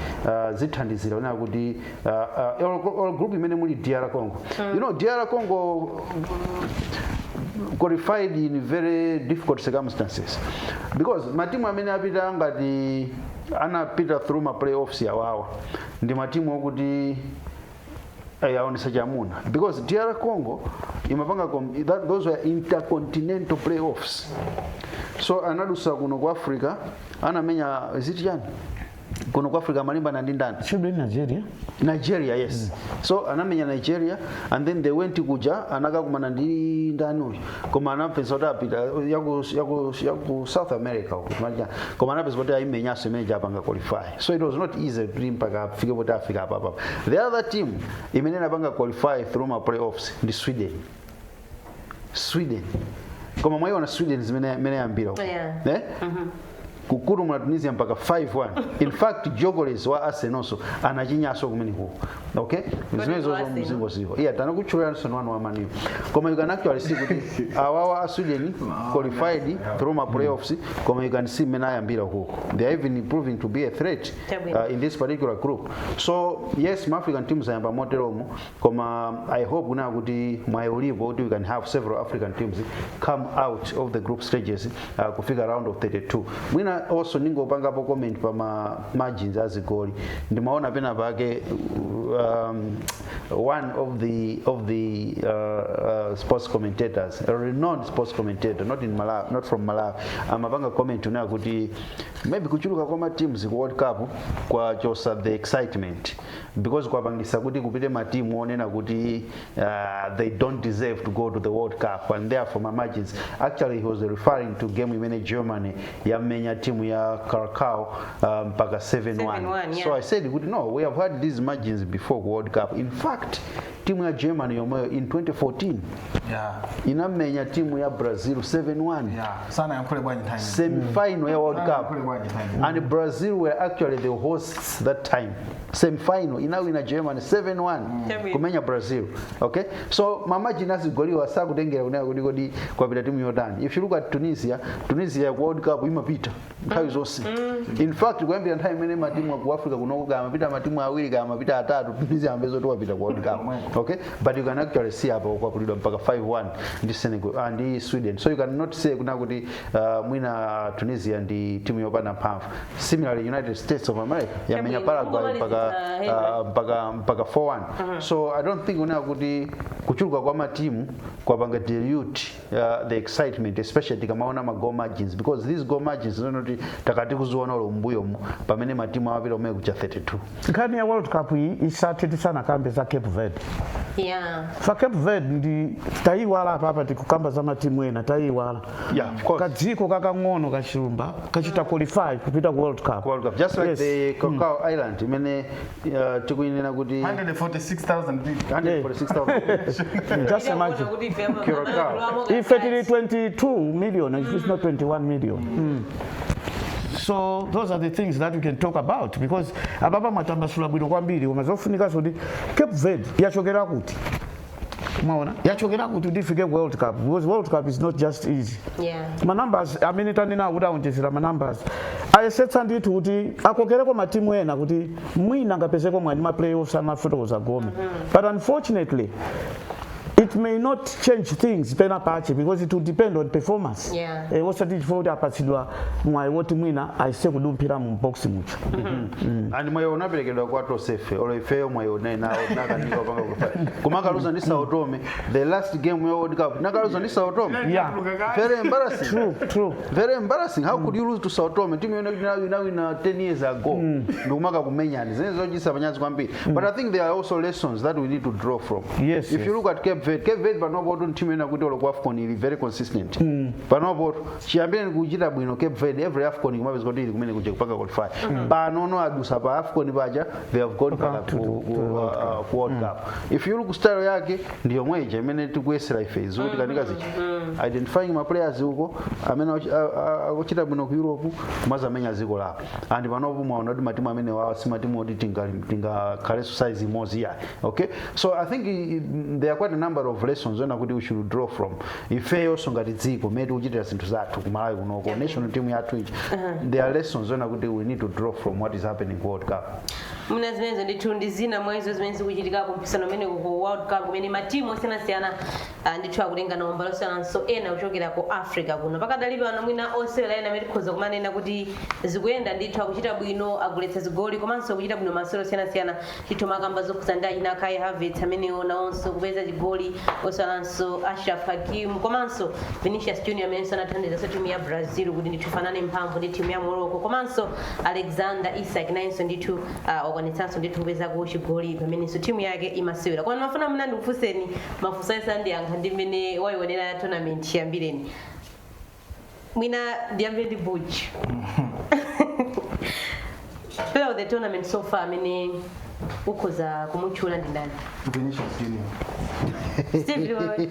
zithandizira onera kuti or group imene muli DR Congo. DR Congo qualified in very difficult circumstances because matimu amene apita ngati anapita through ma playoffs awawa ndi matimu okuti aonesa chamuna, because DR Congo imapanga those were intercontinental playoffs, so anadusa kuno ku Africa, anamenya ziti chani kuno ku Africa, amalimbana ndi ndani? Should be Nigeria. Nigeria, yes. So anamenya Nigeria and then they went kuja anakakumana ndi ndani uyu, koma anapeza kuti apita yaku South America uku, koma anapeza kuti aimenyanso imene japanga qualify. So it was not easy kuti mpaka afike kuti afika apa apa. The other team imene inapanga qualify through ma playoffs ndi Sweden. Sweden, koma mwaiona Sweden zimene imene yambira uku. Eh? Kukurumula Tunisia mpaka 5-1. In fact, Gyökeres wa Arsenal so anachinyaso kumeneko, okay? Zimene zozo Arsenal. Mzingo ziwo iya tanakuchulira Arsenal wanu wa Man U, koma you can actually see kuti awawa a Sweden qualified through ma playoffs, koma you can see mmene ayambira kuko. They are even proving to be a threat Chabwino. In this particular group. So yes, ma African teams ayamba moteromo, koma I hope kuna kuti mwayi ulipo kuti we can have several African teams come out of the group stages, kufika round of 32. Mwina also ningopangapo comment pa ma margins azigoli. Ndimaona pena pake one of the sports commentators, a renowned sports commentator, not in Malawi, not from Malawi, amapanga comment unayo kuti maybe kuchuluka kwa ma teams ku World Cup kwachosa the excitement because kwapangisa kuti kupite matimu onena kuti they don't deserve to go to the World Cup and therefore ma margins. Actually, he was referring to game imene Germany yamenya timu ya Curacao mpaka 7-1. 7-1, yeah. So I said kuti no, we have had these margins before ku World Cup. In fact, timu ya Germany yomweyo in 2014 inamenya timu ya Brazil 7-1. Yeah, sana yankhule bwanji nthawi? Semi-final ya World Cup. Yankhule bwanji nthawi? And Brazil were actually the hosts that time. Semi-final inawina Germany 7-1. Chabwino. Kumenya Brazil, okay? So ma margin azigoliwa sakutengera kunena kuti kodi kwapita timu yotani. If you look at Tunisia, Tunisia ku World Cup imapita nthawi zonse. In fact, kuyambira nthawi imene matimu aku Africa kunoko kamapita matimu awiri, kamapita atatu, Tunisia ambezo kuti wapita ku World Cup, okay? But you can actually see apa kwapulidwa mpaka 5-1 ndi Senegal, ndi Sweden. So you cannot say kuna kuti mwina Tunisia ndi timu yopanda mphamvu. Similarly, United States of America yamenya Chabwino. Paraguay mpaka Kungomalizitsa, mpaka 4-1. So I don't think kunena kuti kuchuluka kwa matimu kwapanga dilute the excitement, especially tikamaona ma goal margins, because these goal margins zinoti takati kuziona ulo mbuyomu pamene matimu amapita kumene kucha 32. Nkhani ya World Cup iyi isati tisanakambe za Cape Verde. Fa Cape Verde ndi tayiwala apapa, tikukamba za matimu ena, tayiwala. Yeah, of course. Kadziko kakang'ono kachilumba kachita qualify kupita ku World Cup. World Cup, just like the Curacao Island imene tikuyinena kuti 146,000 people. 146,000. Just imagine. Curacao. Ife tili 22 million, if it's not 21 million. So those are the things that we can talk about, because apapa mwatambasula bwino kwambiri, koma zofunika zoti Cape Verde yachokera kuti, mwaona, yachokera kuti ifike ku World Cup, because World Cup is not just easy. Ma numbers amene tanena kuti aonjezera ma numbers, ayesetsa ndithu kuti akokereko matimu ena kuti mwina angapezeko mwani ma playoffs amafotokoza gome, but unfortunately it It may not change things pena pache because it will depend on performance. Osati chifukwa kuti apatsidwa mwayi woti mwina ayise kudumphira mu box mucho. And mwayi unaperekedwa kwa Tosefe, olo ifeyo mwayi unayi nawo nakanika panga kufa kumakaluza ndi Sao Tome. The last game ya World Cup nakaluza ndi Sao Tome. Very embarrassing. True, true. Very embarrassing. How could you lose to Sao Tome, team yone inawina 10 years ago, ndikumaka kumenyani zimene zochititsa manyazi kwambiri? But I think there are also lessons that we need to draw from. If you look at Cape Verde, Cape Verde panopo tu team ena kuti olo ku AFCON ili very consistent. Panopo chiyambire kuchita bwino Cape Verde, every AFCON kumapeza kuti ili kumene kuja kupanga qualify. Pano no adusa pa AFCON paja, they have gone Okay, mpaka to the World ku World Cup. If you look, style yake ndiyo mweja imene tikuyesera ife zikuti kanika zicha identifying ma players uko amene akuchita bwino ku Europe kumazamenya dziko lawo. And panopo mwaona kuti matimu amene wawa si matimu oti tingakhalenso size imodzi yayi. Okay, so I think there are quite a number of lessons ena kuti we should draw from. Ifeyonso ngati dziko, mmene tikuchitira zinthu zathu ku Malawi kunoko, national team yathu iji, there are lessons ena kuti we need to draw from what is happening ku World Cup. Muna zimenezo ndithu ndi zina mwa izo zimene zikuchitika ku mpikisano umene ku World Cup, kumene matimu osiyanasiyana ndithu akutenga nawo mbali osiyananso ena kuchokera ku Africa kuno. Pakadali pano mwina osewera ena amene tikhoza kumanena kuti zikuyenda ndithu, akuchita bwino, agoletsa zigoli komanso kuchita bwino masewero osiyanasiyana, ndithu makamba zokhuza ndi achina Kai Havertz amenewo nawonso kupeza chigoli, osiyananso Achraf Hakimi komanso Vinicius Junior amenenso anathandizanso timu ya Brazil kuti ndithu ifanane mphamvu ndi timu ya Morocco, komanso Alexander Isak nayenso ndithu wakwanitsanso ndithu kupezako chigoli pamenenso timu yake imasewera. Koma mafuna mna ndikufunseni mafunso ayesa ndiyankha ndi mmene wayionera ya tournament chiyambireni. Mwina ndiyambe ndi Buch. Player of the tournament so far amene ukhoza kumutchula ndi ndani? Vinicius Junior. Steve, wewe?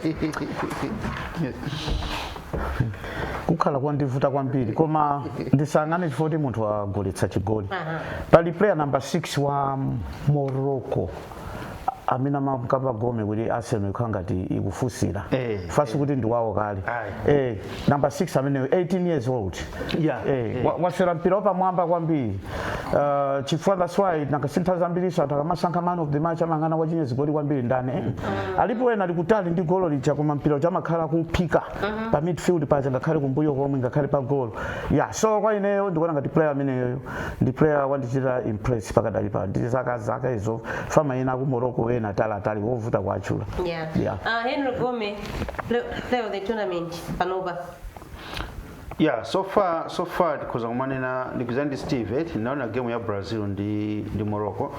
Kukhala kwandivuta kwambiri, koma ndisang'ane chifukwa kuti munthu agoletsa chigoli. Pali player number 6 wa Morocco amene amakamba gome kuti Arsenal ikhala ngati ikufunsira fasi kuti ndi wawo kale. Aye. Number 6 ameneyo, 18 years old. Wasewera mpira wapamwamba kwambiri, chifukwa that's why nakasintha zambiriso anthu akamasankha man of the match amang'ana wachinya zigoli kwambiri ndani. Alipo ena alikutali ndi golo lija, koma mpira uja amakhala kuphika pa midfield paja, ngakhale kumbuyo komwe, ngakhale pa golo. Yeah, so kwa ineyo ndikuona ngati player ameneyoyo ndi player wandichita impress pakadali pano. Ndi zaka zaka izo fama ena ku Morocco ena atali wovuta kuachula. Henry Gome, player of the tournament panopa? Yeah, so far tikhoza kumanena ndikuza ndi Steve, eh, naona game ya Brazil ndi Morocco,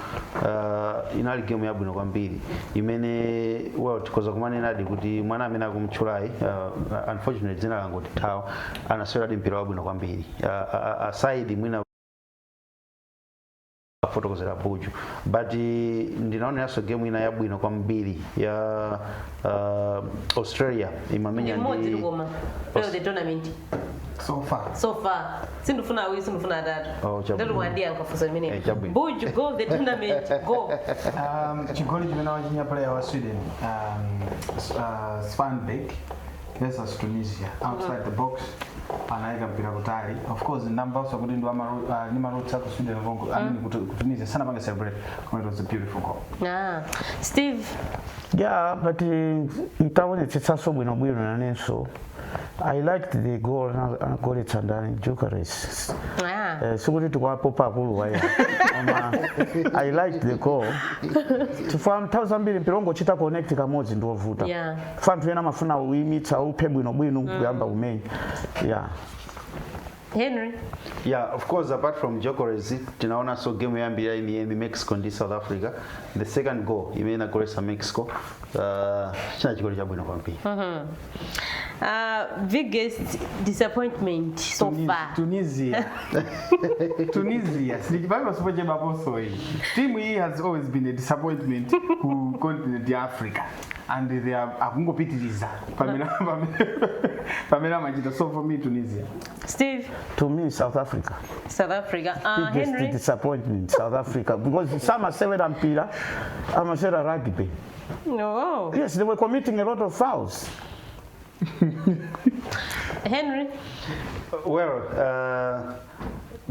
inali game yabwino kwambiri imene, well, tikhoza kumanenadi kuti mwana amene akumtchulayi, unfortunately dzina langu tithawa, anasewera mpira wabwino kwambiri. Aside mwina afotokozera Buju, but ndinaoneranso game ina yabwino kwambiri ya Australia imamenya Ndi mmodzi ndi koma player of the tournament So far. So far. Sindifuna awiri, sindifuna atatu. Oh, chabwino. Ndati wandiyankha funso limene. Chabwino. Buju, go of the tournament, go. Chigoli chimene wachinya player wa Sweden, Svanberg, versus Tunisia, outside the box anayika mpira kutali. Of course ndamvanso kuti ndi maroots aku Sweden konko, I mean ku Tunisia, sanapange celebrate, koma it was a beautiful goal. Ah, Steve? Yeah, but ntaonetsetsanso bwinobwino nanenso I liked the goal anagoletsa ndani, Gyökeres. Sikuti tikwapopa akulu waya, koma I liked the goal chifukwa nthawi zambiri mpira ungochita connect kamodzi ndiwovuta. Fa anthu ena amafuna uyimitsa, uphe bwinobwino kuyamba kumenya, yeah. Henry? Yeah, of course, apart from Gyökeres, tinaona so game yambira ini Mexico ndi South Africa. The second goal imene inagolesa Mexico, china chigoli chabwino kwambiri. Biggest disappointment so far? Tunisia. Tunisia. Silikipanga sipochebaponso iyi. Team iyi has always been a disappointment ku continent ya Africa. And they are akungopitiriza pamene amachita. So for me, Tunisia. Steve? To me, South Africa. South Africa. Biggest Henry? disappointment, South Africa, because samasewera mpira, amasewera rugby. No. Yes, they were committing a lot of fouls. Henry? Well,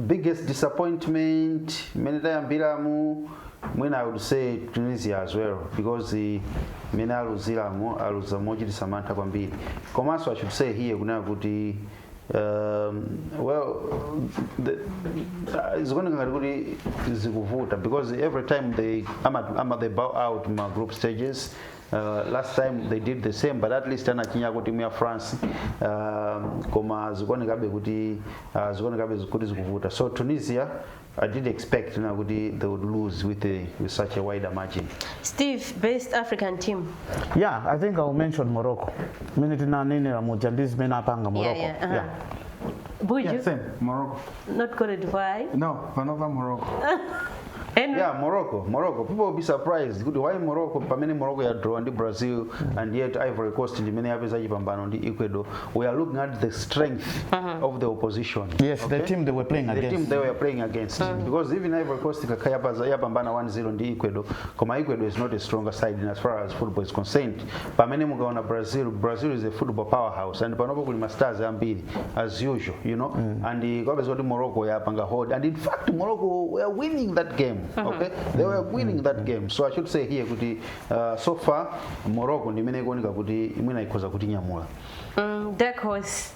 biggest disappointment imene tayambiramu Mwina I would say Tunisia as well, because mene aluziramo, aluza mochititsa mantha kwambiri. Komanso I should say here kunena kuti well, zikuoneka ngati kuti zikuvuta, because every time they ama they bow out ma group stages. Last time they did the same, but at least anachinyako timu ya France. Koma zikuonekabe kuti zikuvuta. So Tunisia, I did expect na kuti they would lose with such a wider margin. Steve, best African team? Yeah, I think I'll mention Morocco. Mene tinanenera muja ndi zimene apanga Morocco. Yeah. Buju? Yeah, same, Morocco. Not Cote d'Ivoire? No, Vanova, Morocco. Henry? Yeah, Morocco. Morocco. People will be surprised. Kuti why Morocco? Pamene Morocco ya draw ndi Brazil and yet Ivory Coast ndimene yapeza chipambano ndi Ecuador. We are looking at the strength of the opposition. Yes, the team they were playing The against. Team they were playing against. Because even Ivory Coast ikakhala yapambana 1-0 ndi Ecuador, koma Ecuador is not a stronger side in as far as football is concerned. Pamene mukaona Brazil, Brazil is a football powerhouse and panopo kuli ma stars ambiri as usual. And kwapeza kuti Morocco yapanga hold, and in fact Morocco were winning that game. Okay? They were winning that game. So I should say here kuti so far Morocco ndimene ikuoneka kuti imwena ikhoza kuti nyamula. Dark horse?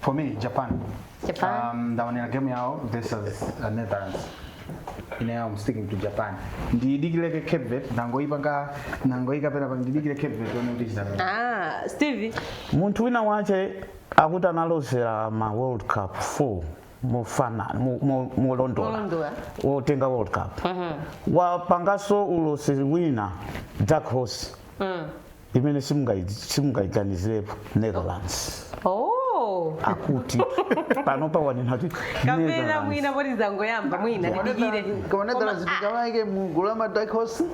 For me, Japan. Japan. Ndaonera game yawo versus Netherlands. Ine, I'm sticking to Japan. Ndidikileke Cape Verde, nangoipanga nangoika pena pa ndidikile Cape Verde one kuti chitapena. Ah, Steve? Munthu wina wache akuti analosera ma World Cup 4 mofana molondola. Molondola. Wotenga World Cup wapangaso ulosi wina, dark horse imene simungayiganizirepo, Netherlands. Oh. Akuti panopa wanena kuti Kapena Netherlands. mwina poti zangoyamba, mwina ndidikire. Koma Netherlands ndikamaike mugulu la ma dark horse?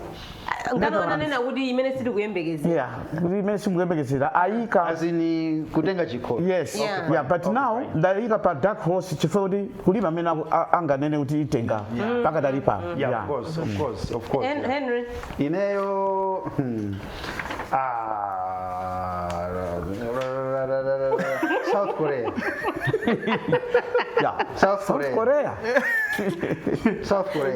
Ngano ananena kuti imene sitikuyembekezera. Yeah, kuti imene simukuyembekezera ayika. As in kutenga chikho? Yes. Yeah. Yeah, but now ndayika pa dark horse chifukwa kuti kulibe amene anganene kuti itenga pakadali pano. Yeah, of course, of course, of course. Henry? Ineyo, ah, South Korea. South Korea. Korea. South Korea.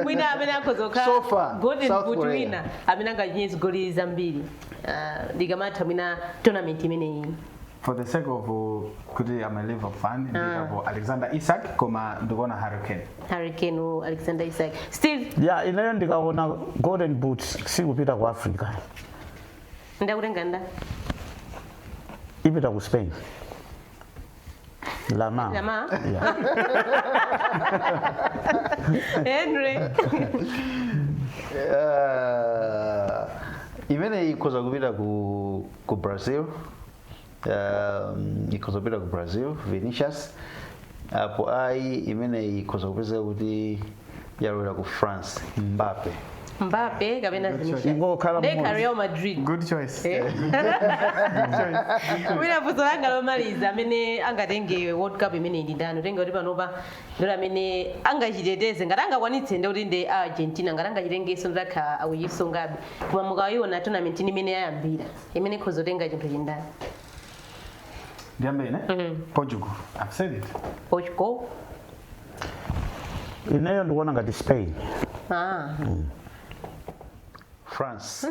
Mwina amene akhoza So far, golden South boot Korea. wina amene angachinye zigoli zambiri, ah, ndikamatha mwina tournament imeneyi? For the sake of kuti I'm a Liverpool fan, ndikapo Alexander Isak, koma ndikuona Harry Kane. Harry Kane or Alexander Isak. Steve? Yeah, ineyo ndikaona golden boot sikupita ku Africa. Ndakutenga nda? Ipita ku Spain, Lamar. Lamar? Yeah. Henry? Imene ikhoza kupita ku Brazil, ikhoza kupita ku Brazil, Vinicius. Apo ayi, imene ikhoza kupeza kuti yalowera ku France, Mbappe. Mbappe kapena Vinicius? Ingokhala Ndeka mmodzi. Real Madrid. Good choice. Eh? Mwina funso langa lomaliza, amene angatenge World Cup imene ndi ndani? Utenga kuti panopa ndoli amene angachiteteze, ngati angakwanitse, ndi kuti ndi Argentina. Ngati angachitengenso, ndakhala akuchisungabe. Koma mukayiona tournament imene yayambira, imene ikhoza kutenga chinthu chindani? Ndiyambe ine. Portugal, I've said it. Portugal. Ineyo ndikuona ngati Spain. Ah. France.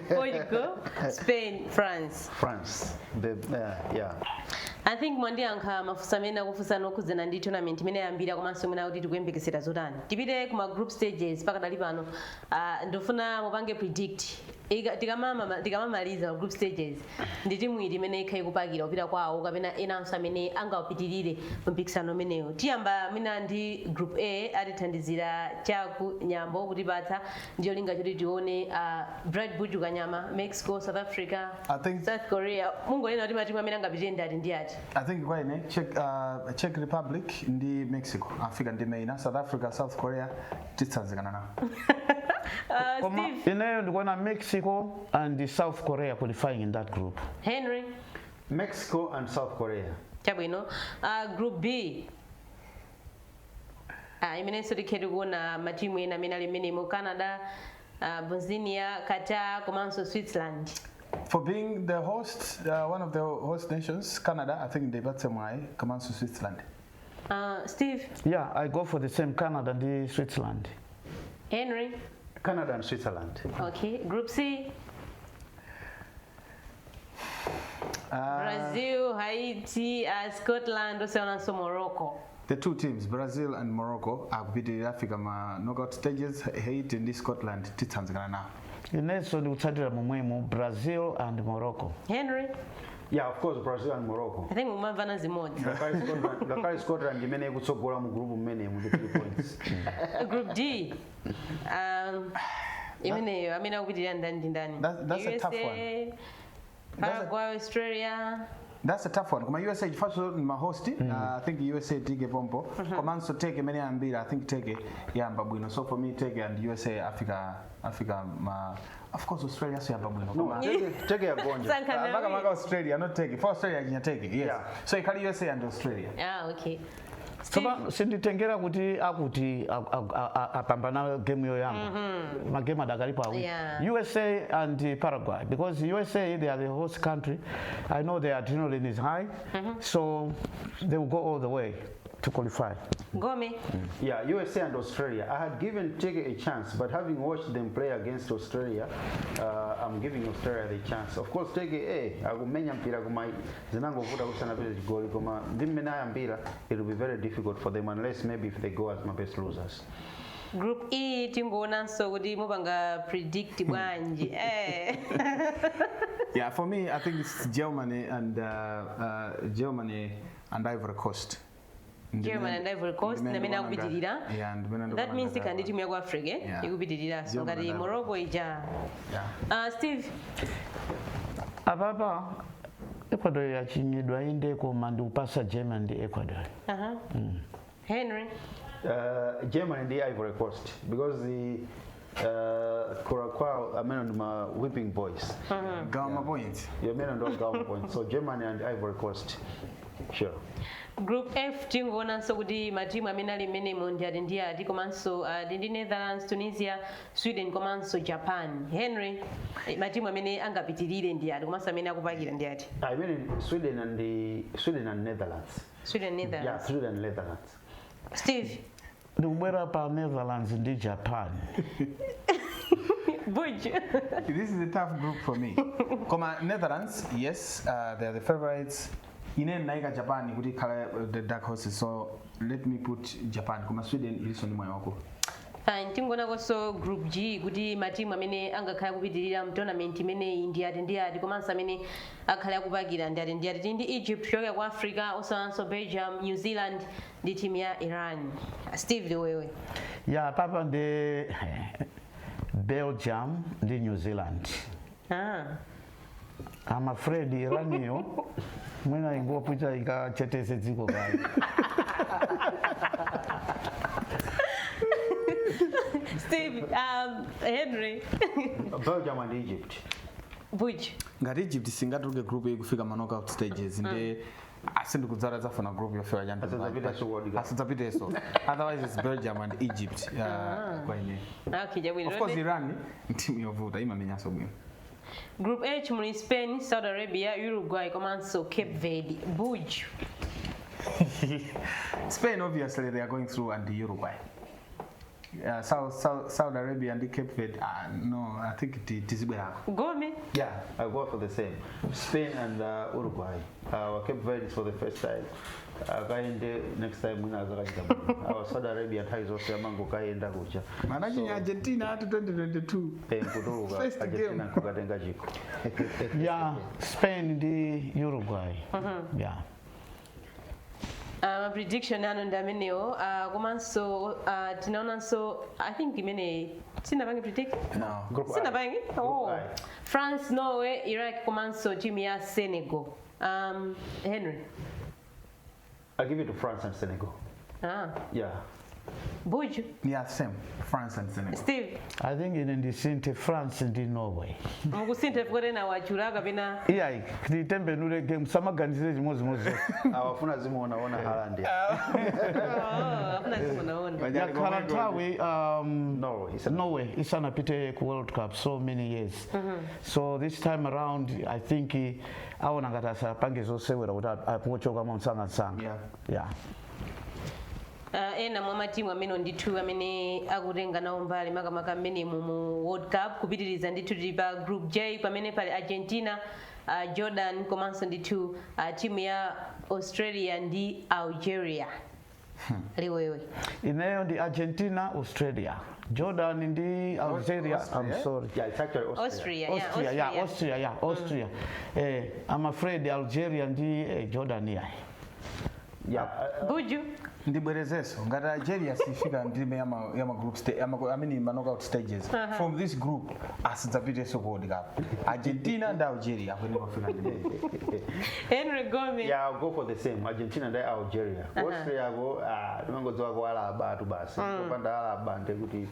Portugal, Spain, France. France, yeah. I think mwandiyankha mafunso amene akufunsana okhudzana ndi tournament imene yayambira, komanso imene akuti tikuyembekezera zotani. Tipite kuma group stages. Pakadali pano, ndifuna mupange predict. Tikamamaliza ma group stages, ndi timu iti imene ikha ikupakira kupita kwawo kapena enanso amene angawapitirire mpikisano umenewo? Tiyamba mina ndi group A. Atithandizira chaku nyambo kutipatsa ndiyo linga choti tione, Bright Buju Kanyama, Mexico, South Africa, I think South Korea. Mungonena kuti matimu amene angapitire ndati ndi ati. I think kwa ine Czech Republic ndi Mexico afika ndi maina. South Africa, South Korea titsanzikana nawo. Koma Steve? ineyo ndikuona Mexico and South Korea qualifying in that group. Henry? Mexico and South Korea. Chabwino. Group B, imenenso tikheti kuona matimu ena amene ali mmenemo, Canada, Bosnia, Qatar komanso Switzerland. For being the host, one of the host nations, Canada, I think ndipatse mwayi, komanso Switzerland. Steve? Yeah, I go for the same, Canada ndi Switzerland. Henry? Canada and Switzerland. Okay. Group C? Brazil, Haiti, Scotland, oseonanso Morocco. The two teams, Brazil and Morocco, akupitirira, afika ma knockout stages. Haiti ndi Scotland titsanzikana nawo. Inenso ndikutsatira momwemo, Brazil and Morocco. Henry? Yeah, of course, Brazil and Morocco. I think mumamvana zimodzi. Ngakhale Scotland imene ikutsogola mu group mmenemu ndi 3 points. Group D, imeneyo amene akupitirira ndani ndi ndani? That's a tough one. Paraguay, Australia. That's a tough one. Koma USA first ma host, I think USA tike pompo. Komanso Turkey imene yambira, I think Turkey yamba bwino. So for me, Turkey and USA, Africa Africa ma, of course Australia so yamba bwino. No, Koma Turkey yagonja. Sankhana. Maka Australia, not Turkey. For Australia chinya Turkey. Yes. Yeah. So ikhali USA and Australia. Ah, okay. Steve? Tsopano sinditengera kuti akuti apambana game yoyamba, magame adakalipo awiri. USA and Paraguay, because USA, they are the host country. I know their adrenaline is high, so they will go all the way to qualify. Gome? Yeah, USA and Australia. I had given Turkey a chance, but having watched them play against Australia, I'm giving Australia the chance. Of course, Turkey, akumenya mpira kuma zinangovuta kuti sanapeze chigoli, koma ndi mmene ayambira, it will be very difficult for them unless maybe if they go as my best losers. Group E, tingoonanso kuti mupanga predict bwanji eh. Yeah, for me, I think it's Germany and Ivory Coast. Germany and Ivory Coast Ndimene ndamene ndikuona akupitirira. Yeah, ndimene That ndikuona means ngati ikandi timu yaku Africa, eh? Yeah. Ikupitirira so Germany ngati and Ivory. Morocco ija. Yeah. Steve? Apapa Ecuador yachinyidwa inde, koma ndikupasa Germany ndi Ecuador. Henry? Germany ndi Ivory Coast, because the Curacao amene ndi ma whipping boys. Gawa ma points. Amene ndo gawa points. So Germany and Ivory Coast. Sure. Group F, tingoonanso kuti matimu amene ali mmenemo ndi ati ndi ati, komanso ndi Netherlands, Tunisia, Sweden komanso Japan. Henry, matimu amene angapitirire ndi ati, komanso amene akupakira ndi ati? I mean Sweden and Netherlands. Sweden, Netherlands. Yeah, Sweden and Netherlands. Steve? Ndikubwera pa Netherlands ndi Japan. Buj? This is a tough group for me. Koma Netherlands, yes, they are the favorites. Ine naika Japan kuti ikhale the dark horses, so let me put Japan. Koma Sweden iliso ndi moyo wako. Fine, tingonakonso Group G kuti matimu amene angakhale akupitirira mu tournament imeneyi ndi ati ndi ati, komanso amene akhale akupakira ndi ati ndi ati. Tili ndi Egypt kuchokera ku Africa, osanso Belgium, New Zealand ndi timu ya Iran. Steve Liwewe? Ya, papa ndi Belgium ndi New Zealand. I'm afraid Iraniyo mwina ingopita ikachetese dziko kale. Steve, Henry? Belgium and Egypt. Buj? Ngati Egypt singatuluke group iyi kufika ma knockout stages, ndi asindikudzala zafuna group yofewa chandi. Asadzapitenso World Cup. Asadzapitenso. Otherwise it's Belgium and Egypt kwa ine. Okay, chabwino. Of course Iran timu yovuta, imamenyanso bwino. Group H muli Spain, Saudi Arabia, Uruguay komanso Cape Verde. Buj? Spain, obviously they are going through, and Uruguay. Saudi Arabia and Cape Verde, no, I think tizibwerako. Gome? Yeah, I go for the same. Spain and Uruguay. Cape Verde is for the first time. Akaende next time mwina azakachita bwino. Our Saudi Arabia nthawi zonse amango kaenda kucha. Manachinya Argentina ati 2022. Nkutuluka First Argentina game. kukatenga chikho. Ya, Spain ndi Uruguay, yeah. Ma prediction anu ndi amenewo. Komanso tinaonanso, I think imene sinapange predict. No. Group I. Sinapange. Oh. I. France, Norway, Iraq komanso timu ya Senegal. Henry? I give it to France and Senegal. Ah. Yeah. Buju? Yeah, same. France and Senegal. Steve? I think ine ndisinthe, France ndi Norway. Mukusintha kuti wachula kapena? Iyayi, titembenule game, samaganizire chimodzimodzi. Awafuna zimuonaona Haaland. Oh, afuna zimunaona. Yakhala nthawi Norway. Norway isanapite ku World Cup, so many years. So this time around I think aona ngati asapange zosewera kuti apochoka msangamsanga. Yeah. Yeah. Ena mwa matimu amene ndithu amene akutenga nawo mbali makamaka mmenemu mu World Cup. Kupitiriza ndithu, tili pa Group J pamene pali Argentina, Jordan komanso ndithu timu ya Australia ndi Algeria. Liwewe? Ineyo ndi Argentina, Australia, Jordan ndi Algeria. I'm sorry. Yeah, it's actually Austria. Austria, yeah. Austria, yeah, Austria, yeah, Austria. I'm afraid Algeria ndi Jordan, yeah. Yeah. Buju? Ndibwerezenso, ngati Algeria sifika ndime yama group I mean, ma knockout stages from this group, asidzapitenso ku World Cup. Argentina ndi Algeria akuyenera kufika ndime. Henry Gomez? Yeah, I'll go for the same. Argentina ndi Algeria. Austria ko, ah, timangodziwa ko Alaba tu basi. Kupanda Alaba ndekuti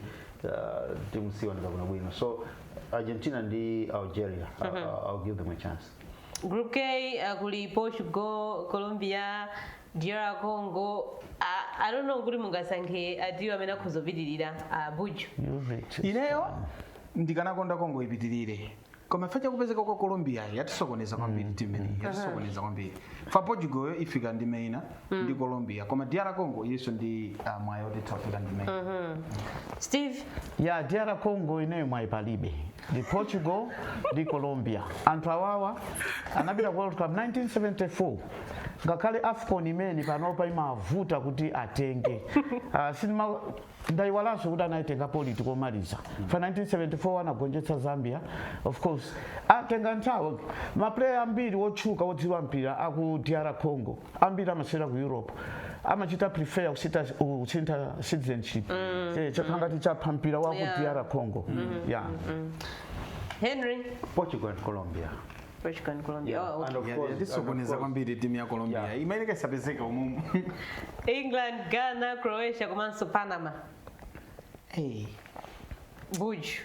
timu sioneka bwino bwino. So Argentina ndi Algeria. I'll give them a chance. Group K, kuli Portugal, Colombia, DR Congo. I don't know kuti mungasankhe atiwo amene akhuzopitirira. Buju? Ineyo ndikanakonda Congo ipitirire, koma facha kupezeka kwa Colombia yatisokoneza kwambiri. Timu imeneyi yatisokoneza kwambiri. Fa Portugal yo ifika ndime ina ndi Colombia, koma DR Congo iyenso ndi mwayi otitha kufika ndime ina. Steve? Ya, DR Congo ineyo mwayi palibe. Ndi Portugal ndi Colombia. Anthu awawa anapita ku World Cup 1974. Ngakhale AFCON imene panopa imavuta kuti atenge, sinima ndayiwalanso kuti anayitenga politi komaliza. Fa 1974 anagonjetsa Zambia. Of course atenga nthawi, ma player ambiri wotchuka wodziwa mpira aku DR Congo ambiri amasewera ku Europe, amachita prefer kusintha citizenship. Chakhala ngati chapha mpira wa ku DR Congo, yeah. Henry? Portugal and Colombia. Portugal and Colombia. Yeah, Oh, okay. and of course, Yatisokoneza kwambiri timu ya Colombia. Imayeneka isapezeka umumu. England, Ghana, Croatia komanso Panama. Hey. Buju?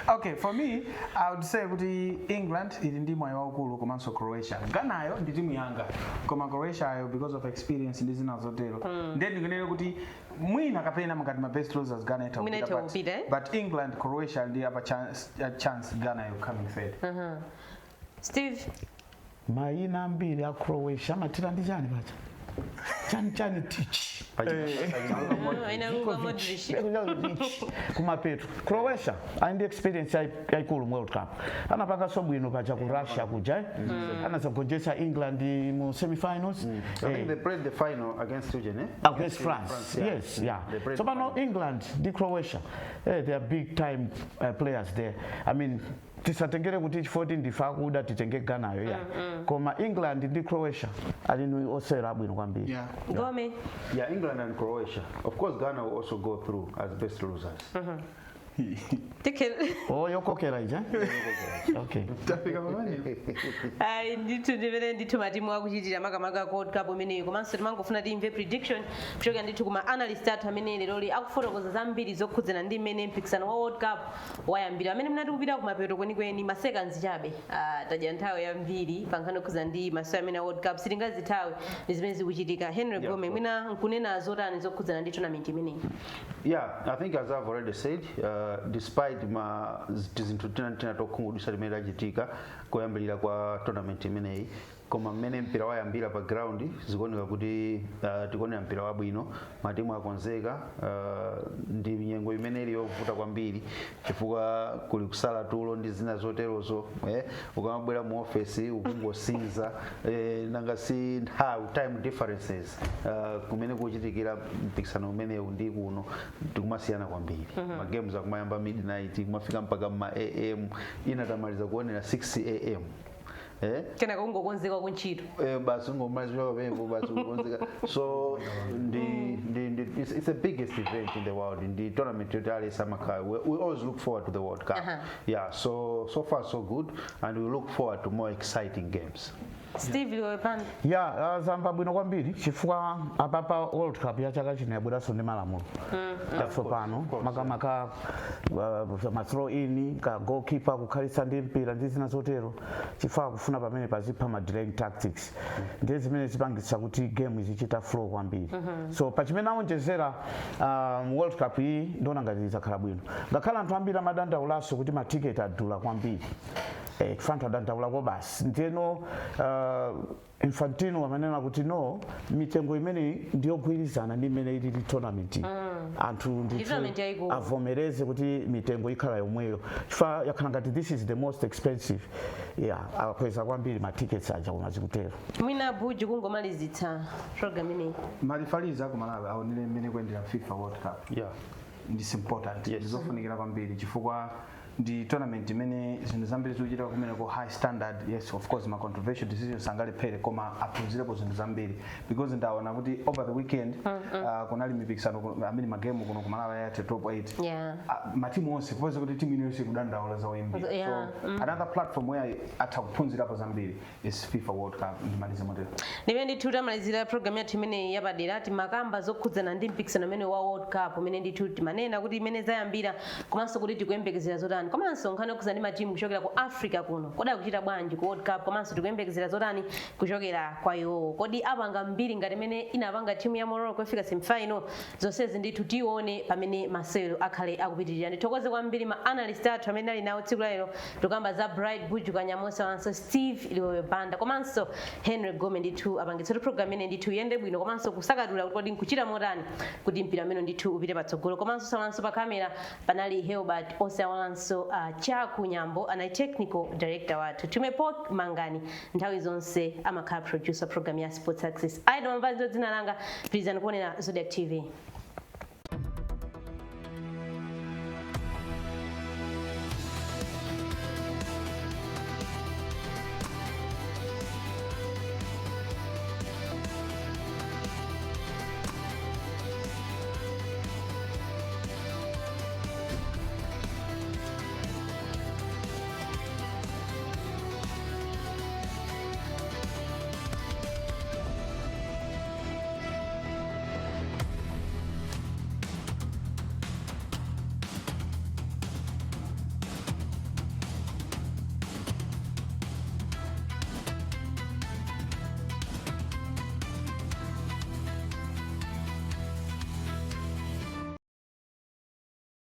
Okay, for me, I would say kuti England ili ndi mwayi waukulu komanso Croatia. Ghanayo ndi timu yanga, koma Croatia ayo, because of experience ndi zina zotero, then ndikunena kuti mwina kapena mukati ma best losers, Ghana itha Mwina kupita, itha kupita, eh? But England, Croatia ndi apa chance, a chance Ghana yo coming third. Steve? Mayina ambiri a Croatia amatira ndi chani pacha, chani chani tich. Aina Luka Modric. Kumapeto Croatia ali ndi experience yayikulu mu World Cup. Anapanganso bwino paja ku Russia kuja, eh? Anazagonjetsa England mu semifinals. I think they played the final against Sweden, eh? Against France. Yeah. Yes, yeah. They played So the pano final. England ndi Croatia, they are big time players there. I mean, tisatengere kuti chifoti ndife akuda titenge Ghanayo ya, koma England ndi Croatia ali ni osewera abwino kwambiri. Gome? Yeah, England and Croatia. Of course, Ghana will also go through as best losers. Tike. Oh, yokokera ija, okay. Tafika pamene. Ayi ndithu, ndimene ndithu matimu akuchitira makamaka ku World Cup imeneyi. Komanso timangofuna timve prediction kuchokera ndithu kuma analyst athu amene leroli akufotokoza zambiri zokhudzana ndi mmene mpikisano wa World Cup wayambira, amene mnati kupita kumapeto kwenikweni, ma seconds chabe. Tadya nthawi yambiri pa nkhani yokhudzana ndi masewera amene a World Cup, sitingazithawe ndi zimene zikuchitika. Henry Gome, mwina nkunena zotani zokhudzana ndi tournament imeneyi? Yeah, I think as I've already said, despite ma tizinthu tina tina tokhumudwitsa timene tachitika koyambirira kwa tournament imeneyi, koma mmene mpira wayambira pa ground zikuoneka kuti tikuonera mpira wabwino, matimu akonzeka. Ndi nyengo imene ili yovuta kwambiri chifukwa kuli kusala tulo ndi zina zoterozo, eh, ukamabwera mu office ukungosinza, nanga si nthawi, time differences, kumene kuchitikira mpikisano umenewu ndi kuno tikumasiyana kwambiri. Ma games akumayamba midnight, kumafika mpaka ma am, ina tamaliza kuonera 6 am, eh? Kenaka kungokonzeka kuntchito. Basi ungomalizira pamenepo, basi kukonzeka. So ndi it's the biggest event in the world. Ndi tournament yoti aliyense amakhala, we always look forward to the World Cup. Yeah, so far so good and we look forward to more exciting games. Steve Liwepanda? Ya, zamba bwino kwambiri chifukwa apapa World Cup ya chaka chino yabweranso ndi malamulo chatsopano, makamaka ma throw in, ka goalkeeper kukhalitsa ndi mpira ndi zina zotero, chifukwa kufuna pamene pazipha ma delaying tactics. Ndiye zimene zipangitsa kuti game izichita flow kwambiri. So pachimene awonjezera World Cup iyi, ndiona ngati izakhala bwino, ngakhale anthu ambiri amadandaulaso kuti matiketi adula kwambiri. Chifukwa anthu adandaulako basi. Ndiyeno Infantino amanena kuti no, mitengo imene ndiyogwirizana ndi imene ilili tournament. Anthu ndithu Tournament yayikulu. Avomereze kuti mitengo ikhala yomweyo, chifukwa yakhala ngati this is the most expensive. Yeah, akweza kwambiri ma tickets aja, koma zikutero. Mwina Buju, kungomalizitsa program ineyi. Ma referees aku Malawi aonere mmene kuyendera FIFA World Cup. Ndi important, ndizofunikira kwambiri, chifukwa ndi tournament imene zinthu zambiri zikuchitika kumeneko, high standard. Yes, of course ma controversial decisions angalephere, koma aphunzirepo zinthu zambiri, because ndaona kuti over the weekend kunali mipikisano amene magemu kuno kumalawi ayathe top 8. Matimu onse popeza kuti timu iliyonse ikudandaula za oyimbira. So another platform where atha kuphunzirapo zambiri is FIFA World Cup. Ndimalize motero. Ndimene ndithu tamalizira program yathu imeneyi yapadera. Timakamba zokhudzana ndi mpikisano umene wa World Cup, umene ndithu timanena kuti imene zayambira, komanso kuti tikuyembekezera zotani, komanso nkhani yokhudzana ndi matimu kuchokera ku Africa kuno, kodi akuchita bwanji ku World Cup, komanso tikuyembekezera zotani kuchokera kwa iwowo? Kodi apanga mbiri ngati imene inapanga timu ya Morocco ifika semifinal? Zonsezi ndithu tione pamene masewero akhale akupitirira. Ndithokoze kwambiri ma analyst athu amene ali nawo tsiku lalero. Tikamba za Bright Buju Kanyamosa, wanso Steve Liwewe Banda, komanso Henry Gome. Ndithu apangitsa kuti program imene ndithu iyende bwino, komanso kusakatula kuti kodi nkuchita motani kuti mpira umene ndithu upite patsogolo. Komanso salanso pa kamera panali Helbert osawalanso Chaku Nyambo anali technical director wathu. Tumepo Mangani nthawi zonse amakhala producer program ya Sports Access. Ayi, mamvazi, dzina langa. Pitirizani kuonera Zodiak TV.